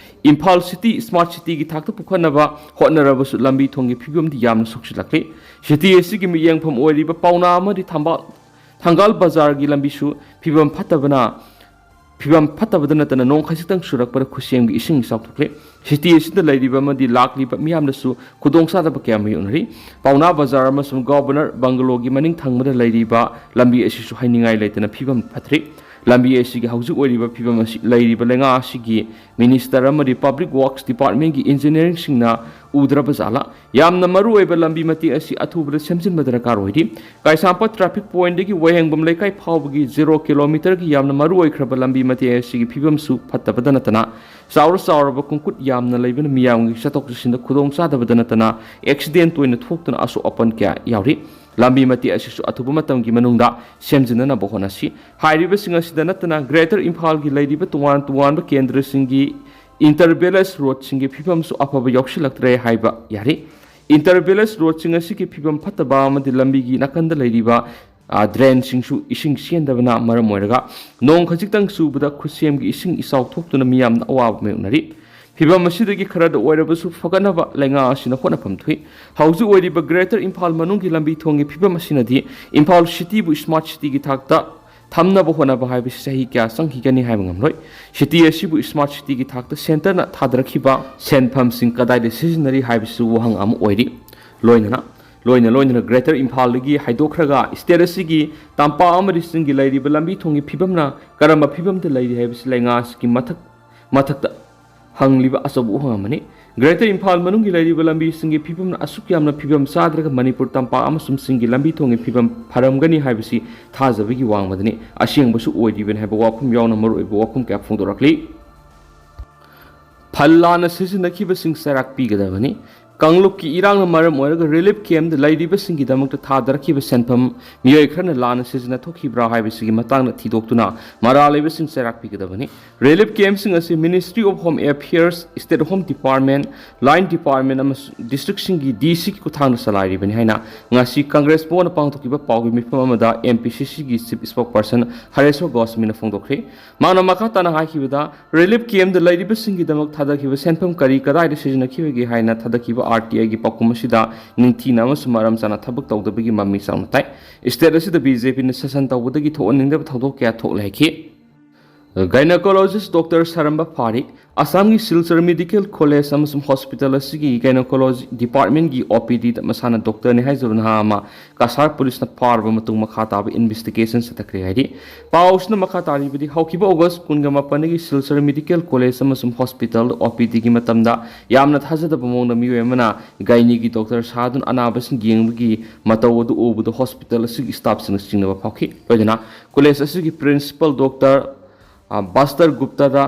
ꯏꯝꯐꯥꯜ city smart cityꯒꯤ ꯊꯥꯛꯇ ꯄꯨꯈꯠꯅꯕ ꯍꯣꯠꯅꯔꯕꯁꯨ ꯂꯝꯕꯤ ꯊꯣꯡꯒꯤ ꯐꯤꯕꯝꯗꯤ ꯌꯥꯝꯅ ꯁꯣꯛꯆꯤꯜꯂꯛꯂꯤ꯫ City ꯑꯁꯤꯒꯤ ꯃꯤꯠꯌꯦꯡꯐꯝ ꯑꯣꯏꯔꯤꯕ ꯄꯥꯎꯅꯥ ꯑꯃꯗꯤ ꯊꯝꯕꯥꯜ, ꯊꯪꯒꯥꯜ ꯕꯖꯥꯔꯒꯤ ꯂꯝꯕꯤꯁꯨ ꯐꯤꯕꯝ ꯐꯠꯇꯕꯅ, ꯐꯤꯕꯝ ꯐꯠꯇꯕꯗ ꯅꯠꯇꯅ ꯅꯣꯡ ꯈꯖꯤꯛꯇꯪ ꯆꯨꯔꯛꯄꯗ ꯈꯨꯠꯁꯦꯝꯒꯤ ꯏꯁꯤꯡ ꯏꯆꯥꯎ ꯊꯣꯛꯂꯦ꯫ City ꯑꯁꯤꯗ ꯂꯩꯔꯤꯕ ꯑꯃꯗꯤ ꯂꯥꯛꯂꯤꯕ ꯃꯤꯌꯥꯝꯅꯁꯨ ꯈꯨꯗꯣꯡꯆꯥꯗꯕ ꯀꯌꯥ ꯃꯥꯌꯣꯛꯅꯔꯤ꯫ ꯄꯥꯎꯅꯥ ꯕꯖꯥꯔ ꯑꯃꯁꯨꯡ Governor Bungalow ꯒꯤ ꯃꯅꯤꯡ ꯊꯪꯕꯗ ꯂꯩꯔꯤꯕ ꯂꯝꯕꯤ ꯑꯁꯤꯁꯨ ꯍꯥꯏꯅꯤꯡꯉꯥꯏ ꯂꯩꯇꯅ ꯐꯤꯕꯝ ꯐꯠꯇ꯭ꯔꯤ꯫ ꯂꯝꯕꯤ ꯑꯁꯤꯒꯤ ꯍꯧꯖꯤꯛ ꯑꯣꯏꯔꯤꯕ ꯐꯤꯕꯝ ꯑꯁꯤ ꯂꯩꯔꯤꯕ ꯂꯩꯉꯥꯛ ꯑꯁꯤꯒꯤ minister ꯑꯃꯗꯤ Public Works Department ꯀꯤ engineer ꯁꯤꯡꯅ ꯎꯗ꯭ꯔꯕ ꯖꯥꯠꯂ? ꯌꯥꯝꯅ ꯃꯔꯨ ꯑꯣꯏꯕ ꯂꯝꯕꯤ ꯃꯇꯦꯛ ꯑꯁꯤ ꯑꯊꯨꯕꯗ ꯁꯦꯝꯖꯤꯟꯕ ꯗꯔꯀꯥꯔ ꯑꯣꯏꯔꯤ꯫ ꯀꯩꯁꯥꯝꯄꯥꯠ traffic point ꯗꯒꯤ ꯋꯥꯍꯦꯡꯕꯝ ꯂꯩꯀꯥꯏ ꯐꯥꯎꯕꯒꯤ zero kilometer ꯒꯤ ꯌꯥꯝꯅ ꯃꯔꯨ ꯑꯣꯏꯈ꯭ꯔꯕ ꯂꯝꯕꯤ ꯃꯇꯦꯛ ꯑꯁꯤꯒꯤ ꯐꯤꯕꯝꯁꯨ ꯐꯠꯇꯕꯗ ꯅꯠꯇꯅ ꯆꯥꯎꯔ ꯆꯥꯎꯔꯕ ꯀꯣꯡꯀ꯭ꯔꯤꯠ ꯌꯥꯝꯅ ꯂꯩꯕꯅ ꯃꯤꯌꯥꯝꯒꯤ ꯆꯠꯊꯣꯛ ꯆꯠꯁꯤꯟꯗ ꯈꯨꯗꯣꯡꯆꯥꯗꯕꯗ ꯅꯠꯇꯅ accident ꯇꯣꯏꯅ ꯊꯣꯛꯇꯨꯅ ꯑꯁꯣꯛ ꯑꯄꯟ ꯀꯌꯥ ꯌꯥꯎꯔꯤ꯫ ꯂꯝꯕꯤ ꯃꯇꯦꯛ ꯑꯁꯤꯁꯨ ꯑꯊꯨꯕ ꯃꯇꯝꯒꯤ ꯃꯅꯨꯡꯗ ꯁꯦꯝꯖꯤꯟꯅꯅꯕ ꯍꯣꯠꯅꯁꯤ꯫ ꯍꯥꯏꯔꯤꯕꯁꯤꯡ ꯑꯁꯤꯗ ꯅꯠꯇꯅ Greater ꯏꯝꯐꯥꯜꯒꯤ ꯂꯩꯔꯤꯕ ꯇꯣꯉꯥꯟ ꯇꯣꯉꯥꯟꯕ ꯀꯦꯟꯗ꯭ꯔꯁꯤꯡꯒꯤ inter village road ꯁꯤꯡꯒꯤ ꯐꯤꯕꯝꯁꯨ ꯑꯐꯕ ꯌꯥꯎꯁꯤꯜꯂꯛꯇ꯭ꯔꯦ ꯍꯥꯏꯕ ꯌꯥꯔꯦ꯫ Inter village road ꯁꯤꯡ ꯑꯁꯤꯒꯤ ꯐꯤꯕꯝ ꯐꯠꯇꯕ ꯑꯃꯗꯤ ꯂꯝꯕꯤꯒꯤ ꯅꯥꯀꯟꯗ ꯂꯩꯔꯤꯕ, ꯑ, drain ꯁꯤꯡꯁꯨ ꯏꯁꯤꯡ ꯆꯦꯟꯗꯕꯅ ꯃꯔꯝ ꯑꯣꯏꯔꯒ ꯅꯣꯡ ꯈꯖꯤꯛꯇꯪ ꯆꯨꯕꯗ ꯈꯨꯠꯁꯦꯝꯒꯤ ꯏꯁꯤꯡ ꯏꯆꯥꯎ ꯊꯣꯛꯇꯨꯅ ꯃꯤꯌꯥꯝꯅ ꯑꯋꯥꯕ ꯃꯥꯌꯣꯛꯅꯔꯤ꯫ ꯐꯤꯚꯝ ꯑꯁꯤꯗꯒꯤ ꯈꯔꯗ ꯑꯣꯏꯔꯕꯁꯨ ꯐꯒꯠꯅꯕ ꯂꯩꯉꯥꯛ ꯑꯁꯤꯅ ꯍꯣꯠꯅꯐꯝ ꯊꯣꯛꯏ꯫ ꯍꯧꯖꯤꯛ ꯑꯣꯏꯔꯤꯕ Greater Imphal ꯃꯅꯨꯡꯒꯤ ꯂꯝꯕꯤ ꯊꯣꯡꯒꯤ ꯐꯤꯚꯝ ꯑꯁꯤꯅꯗꯤ ꯏꯝꯐꯥꯜ cityꯕꯨ smart cityꯒꯤ ꯊꯥꯛꯇ ꯊꯝꯅꯕ ꯍꯣꯠꯅꯕ ꯍꯥꯏꯕꯁꯤ ꯆꯍꯤ ꯀꯌꯥ ꯆꯪꯈꯤꯒꯅꯤ ꯍꯥꯏꯕ ꯉꯝꯂꯣꯏ꯫ City ꯑꯁꯤꯕꯨ smart cityꯒꯤ ꯊꯥꯛꯇ centreꯅ ꯊꯥꯗꯔꯛꯈꯤꯕ ꯁꯦꯟꯐꯝꯁꯤꯡ ꯀꯗꯥꯏꯗ ꯁꯤꯖꯤꯟꯅꯔꯤ ꯍꯥꯏꯕꯁꯤꯁꯨ ꯋꯥꯍꯪ ꯑꯃ ꯑꯣꯏꯔꯤ꯫ ꯂꯣꯏꯅꯅ ꯂꯣꯏꯅ ꯂꯣꯏꯅꯅ Greater Imphalꯗꯒꯤ ꯍꯥꯏꯗꯣꯛꯈ꯭ꯔꯒ state ꯑꯁꯤꯒꯤ ꯇꯝꯄꯥꯛ ꯑꯃꯗꯤ ꯆꯤꯡꯒꯤ ꯂꯩꯔꯤꯕ ꯂꯝꯕꯤ ꯊꯣꯡꯒꯤ ꯐꯤꯕꯝꯅ ꯀꯔꯝꯕ ꯐꯤꯕꯝꯗ ꯂꯩꯔꯤ ꯍꯥꯏꯕꯁꯤ ꯂꯩꯉꯥꯛ ꯑꯁꯤꯒꯤ ꯃꯊꯛ ꯃꯊꯛꯇ ꯍꯪꯂꯤꯕ ꯑꯆꯧꯕ ꯋꯥꯍꯪ ꯑꯃꯅꯤ꯫ Greater Imphal ꯃꯅꯨꯡꯒꯤ ꯂꯩꯔꯤꯕ ꯂꯝꯕꯤꯁꯤꯡꯒꯤ ꯐꯤꯕꯝꯅ ꯑꯁꯨꯛ ꯌꯥꯝꯅ ꯐꯤꯕꯝ ꯆꯥꯗ꯭ꯔꯒ ꯃꯅꯤꯄꯨꯔ ꯇꯝꯄꯥꯛ ꯑꯃꯁꯨꯡ ꯆꯤꯡꯒꯤ ꯂꯝꯕꯤ ꯊꯣꯡꯒꯤ ꯐꯤꯕꯝ ꯐꯔꯝꯒꯅꯤ ꯍꯥꯏꯕꯁꯤ ꯊꯥꯖꯕꯒꯤ ꯋꯥꯡꯃꯗꯅꯤ꯫ ꯑꯁꯦꯡꯕꯁꯨ ꯑꯣꯏꯔꯤꯕꯅꯤ ꯍꯥꯏꯕ ꯋꯥꯐꯝ ꯌꯥꯎꯅ ꯃꯔꯨꯑꯣꯏꯕ ꯋꯥꯐꯝ ꯀꯌꯥ ꯐꯣꯡꯗꯣꯔꯛꯂꯤ꯫ ꯐꯜ ꯂꯥꯟꯅ ꯁꯤꯖꯤꯟꯅꯈꯤꯕꯁꯤꯡ ꯆꯩꯔꯥꯛ ꯄꯤꯒꯗꯕꯅꯤ꯫ ꯀꯥꯡꯂꯨꯞꯀꯤ ꯏꯔꯥꯡꯅ ꯃꯔꯝ ꯑꯣꯏꯔꯒ relief campꯗ ꯂꯩꯔꯤꯕꯁꯤꯡꯒꯤꯗꯃꯛꯇ ꯊꯥꯗꯔꯛꯈꯤꯕ ꯁꯦꯟꯐꯝ ꯃꯤꯑꯣꯏ ꯈꯔꯅ ꯂꯥꯟꯅ ꯁꯤꯖꯤꯟꯅꯊꯣꯛꯈꯤꯕ꯭ꯔꯥ ꯍꯥꯏꯕꯁꯤꯒꯤ ꯃꯇꯥꯡꯗ ꯊꯤꯗꯣꯛꯇꯨꯅ ꯃꯔꯥꯜ ꯂꯩꯕꯁꯤꯡ ꯆꯩꯔꯥꯛ ꯄꯤꯒꯗꯕꯅꯤ꯫ Relief campꯁꯤꯡ ꯑꯁꯤ Ministry of Home Affairs, State Home Department, Line Department ꯑꯃꯁꯨꯡ districtꯁꯤꯡꯒꯤ DCꯒꯤ ꯈꯨꯠꯊꯥꯡꯗ ꯆꯂꯥꯏꯔꯤꯕꯅꯤ ꯍꯥꯏꯅ ꯉꯁꯤ Congress ꯚꯋꯟꯗ ꯄꯥꯡꯊꯣꯛꯈꯤꯕ ꯄꯥꯎꯒꯤ ꯃꯤꯐꯝ ꯑꯃꯗ MPCCꯒꯤ chief spokesperson ꯍꯔꯦꯁꯣꯔ ꯒꯣꯁꯃꯤꯅ ꯐꯣꯡꯗꯣꯛꯈ꯭ꯔꯦ꯫ ꯃꯥꯅ ꯃꯈꯥ ꯇꯥꯅ ꯍꯥꯏꯈꯤꯕꯗ, relief campꯗ ꯂꯩꯔꯤꯕꯁꯤꯡꯒꯤꯗꯃꯛ ꯊꯥꯗꯈꯤꯕ ꯁꯦꯟꯐꯝ ꯀꯔꯤ ꯀꯗꯥꯏꯗ ꯁꯤꯖꯤꯟꯅꯈꯤꯕꯒꯦ ꯍꯥꯏꯅ ꯊꯥꯗꯈꯤꯕ RTIꯒꯤ ꯄꯥꯎꯈꯨꯝ ꯑꯁꯤꯗ ꯅꯤꯡꯊꯤꯅ ꯑꯃꯁꯨꯡ ꯃꯔꯝ ꯆꯥꯅ ꯊꯕꯛ ꯇꯧꯗꯕꯒꯤ ꯃꯃꯤ ꯆꯥꯎꯅ ꯇꯥꯏ꯫ State ꯑꯁꯤꯗ BJPꯅ ꯁꯥꯁꯟ ꯇꯧꯕꯗꯒꯤ ꯊꯣꯛꯍꯟꯅꯤꯡꯗꯕ ꯊꯧꯗꯣꯛ ꯀꯌꯥ ꯊꯣꯛꯂꯦ ꯍꯥꯏꯈꯤ꯫ Gynecologist Doctor ꯁꯔꯝꯕ ꯐꯥꯔꯤꯛ, ꯑꯁꯥꯝꯒꯤ ꯁꯤꯜꯆꯔ Medical College ꯑꯃꯁꯨꯡ Hospital ꯑꯁꯤꯒꯤ Gynecology Departmentꯀꯤ OPDꯗ ꯃꯁꯥꯅ doctorꯅꯤ ꯍꯥꯏꯖꯕ ꯅꯍꯥ ꯑꯃ ꯀꯁꯥꯔ ꯄꯨꯂꯤꯁꯅ ꯐꯥꯔꯕ ꯃꯇꯨꯡ ꯃꯈꯥ ꯇꯥꯕ investigation ꯆꯠꯊꯈ꯭ꯔꯦ ꯍꯥꯏꯔꯤ꯫ ꯄꯥꯎꯁꯤꯅ ꯃꯈꯥ ꯇꯥꯔꯤꯕꯗꯤ, ꯍꯧꯈꯤꯕ August ꯀꯨꯟꯒ ꯃꯥꯄꯟꯗꯒꯤ ꯁꯤꯜꯆꯔ Medical College ꯑꯃꯁꯨꯡ Hospitalꯗ OPDꯒꯤ ꯃꯇꯝꯗ ꯌꯥꯝꯅ ꯊꯥꯖꯗꯕ ꯃꯑꯣꯡꯗ ꯃꯤꯑꯣꯏ ꯑꯃꯅ gyneeꯒꯤ doctor ꯁꯥꯗꯨꯅ ꯑꯅꯥꯕꯁꯤꯡ ꯌꯦꯡꯕꯒꯤ ꯃꯇꯧ ꯑꯗꯨ ꯎꯕꯗ hospital ꯑꯁꯤꯒꯤ staffꯁꯤꯡꯅ ꯆꯤꯡꯅꯕ ꯐꯥꯎꯈꯤ꯫ ꯂꯣꯏꯅꯅ college ꯑꯁꯤꯒꯤ principal doctor, ꯑ, ꯕꯥꯁꯇꯔ ꯒꯨꯞꯇꯗ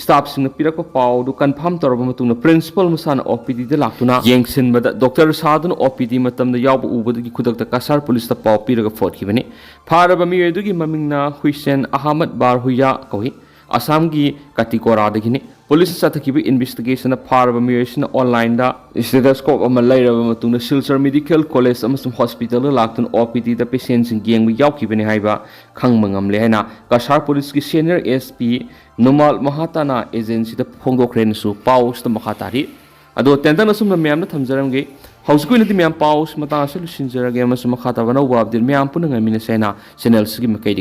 staffꯁꯤꯡꯅ ꯄꯤꯔꯛꯄ ꯄꯥꯎ ꯑꯗꯨ confirm ꯇꯧꯔꯕ ꯃꯇꯨꯡꯗ principal ꯃꯁꯥꯅ OPDꯗ ꯂꯥꯛꯇꯨꯅ ꯌꯦꯡꯁꯤꯟꯕꯗ doctor ꯁꯥꯗꯨꯅ OPD ꯃꯇꯝꯗ ꯌꯥꯎꯕ ꯎꯕꯗꯒꯤ ꯈꯨꯗꯛꯇ ꯀꯁꯥꯔ ꯄꯨꯂꯤꯁꯇ ꯄꯥꯎ ꯄꯤꯔꯒ ꯐꯣꯠꯈꯤꯕꯅꯤ꯫ ꯐꯥꯔꯕ ꯃꯤꯑꯣꯏ ꯑꯗꯨꯒꯤ ꯃꯃꯤꯡꯅ ꯍꯨꯏꯁꯦꯟ ꯑꯍꯃꯗ ꯕꯥꯔꯍꯨꯌꯥ ꯀꯧꯏ꯫ ꯑꯁꯥꯝꯒꯤ ꯀꯥꯇꯤꯀꯣꯔꯥꯗꯒꯤꯅꯤ꯫ ꯄꯨꯂꯤꯁꯅ ꯆꯠꯊꯈꯤꯕ ꯏꯟꯚꯦꯁꯇꯤꯒꯦꯁꯟꯗ ꯐꯥꯔꯕ ꯃꯤꯑꯣꯏꯁꯤꯅ ꯑꯣꯟꯂꯥꯏꯟꯗ ꯁ꯭ꯇꯦꯊꯣꯁꯀꯣꯞ ꯑꯃ ꯂꯩꯔꯕ ꯃꯇꯨꯡꯗ ꯁꯤꯜꯆꯔ ꯃꯦꯗꯤꯀꯦꯜ ꯀꯣꯂꯦꯖ ꯑꯃꯁꯨꯡ ꯍꯣꯁꯄꯤꯇꯥꯜꯗ ꯂꯥꯛꯇꯨꯅ ꯑꯣ ꯄꯤ ꯗꯤꯗ ꯄꯦꯁꯦꯟꯁꯤꯡ ꯌꯦꯡꯕ ꯌꯥꯎꯈꯤꯕꯅꯤ ꯍꯥꯏꯕ ꯈꯪꯕ ꯉꯝꯂꯦ ꯍꯥꯏꯅ ꯀꯁꯥꯔ ꯄꯨꯂꯤꯁꯀꯤ ꯁꯦꯅꯤꯌꯔ ꯑꯦꯁ ꯄꯤ ꯅꯨꯃꯥꯜ ꯃꯍꯥꯇꯥꯅ ꯑꯦꯖꯦꯟꯁꯤꯗ ꯐꯣꯡꯗꯣꯛꯈ꯭ꯔꯦꯅꯁꯨ ꯄꯥꯎ ꯑꯁꯤꯗ ꯃꯈꯥ ꯇꯥꯔꯤ꯫ ꯑꯗꯣ ꯇꯦꯟꯇꯛꯅ ꯁꯨꯝꯅ ꯃꯌꯥꯝꯗ ꯊꯝꯖꯔꯝꯒꯦ꯫ ꯍꯧꯖꯤꯛꯀꯤ ꯑꯣꯏꯅꯗꯤ ꯃꯌꯥꯝ ꯄꯥꯎ ꯑꯁꯤ ꯃꯇꯥꯡ ꯑꯁꯤꯗ ꯂꯣꯏꯁꯤꯟꯖꯔꯒꯦ ꯑꯃꯁꯨꯡ ꯃꯈꯥ ꯇꯥꯕ ꯑꯅꯧꯕ ꯑꯞꯗꯦꯠ ꯃꯌꯥꯝ ꯄꯨꯟꯅ ꯉꯥꯏꯃꯤꯟꯅꯁꯦ ꯍꯥꯏꯅ ꯆꯦꯅꯦꯜꯁꯤꯒꯤ ꯃꯥꯏꯀꯩꯗꯒꯤ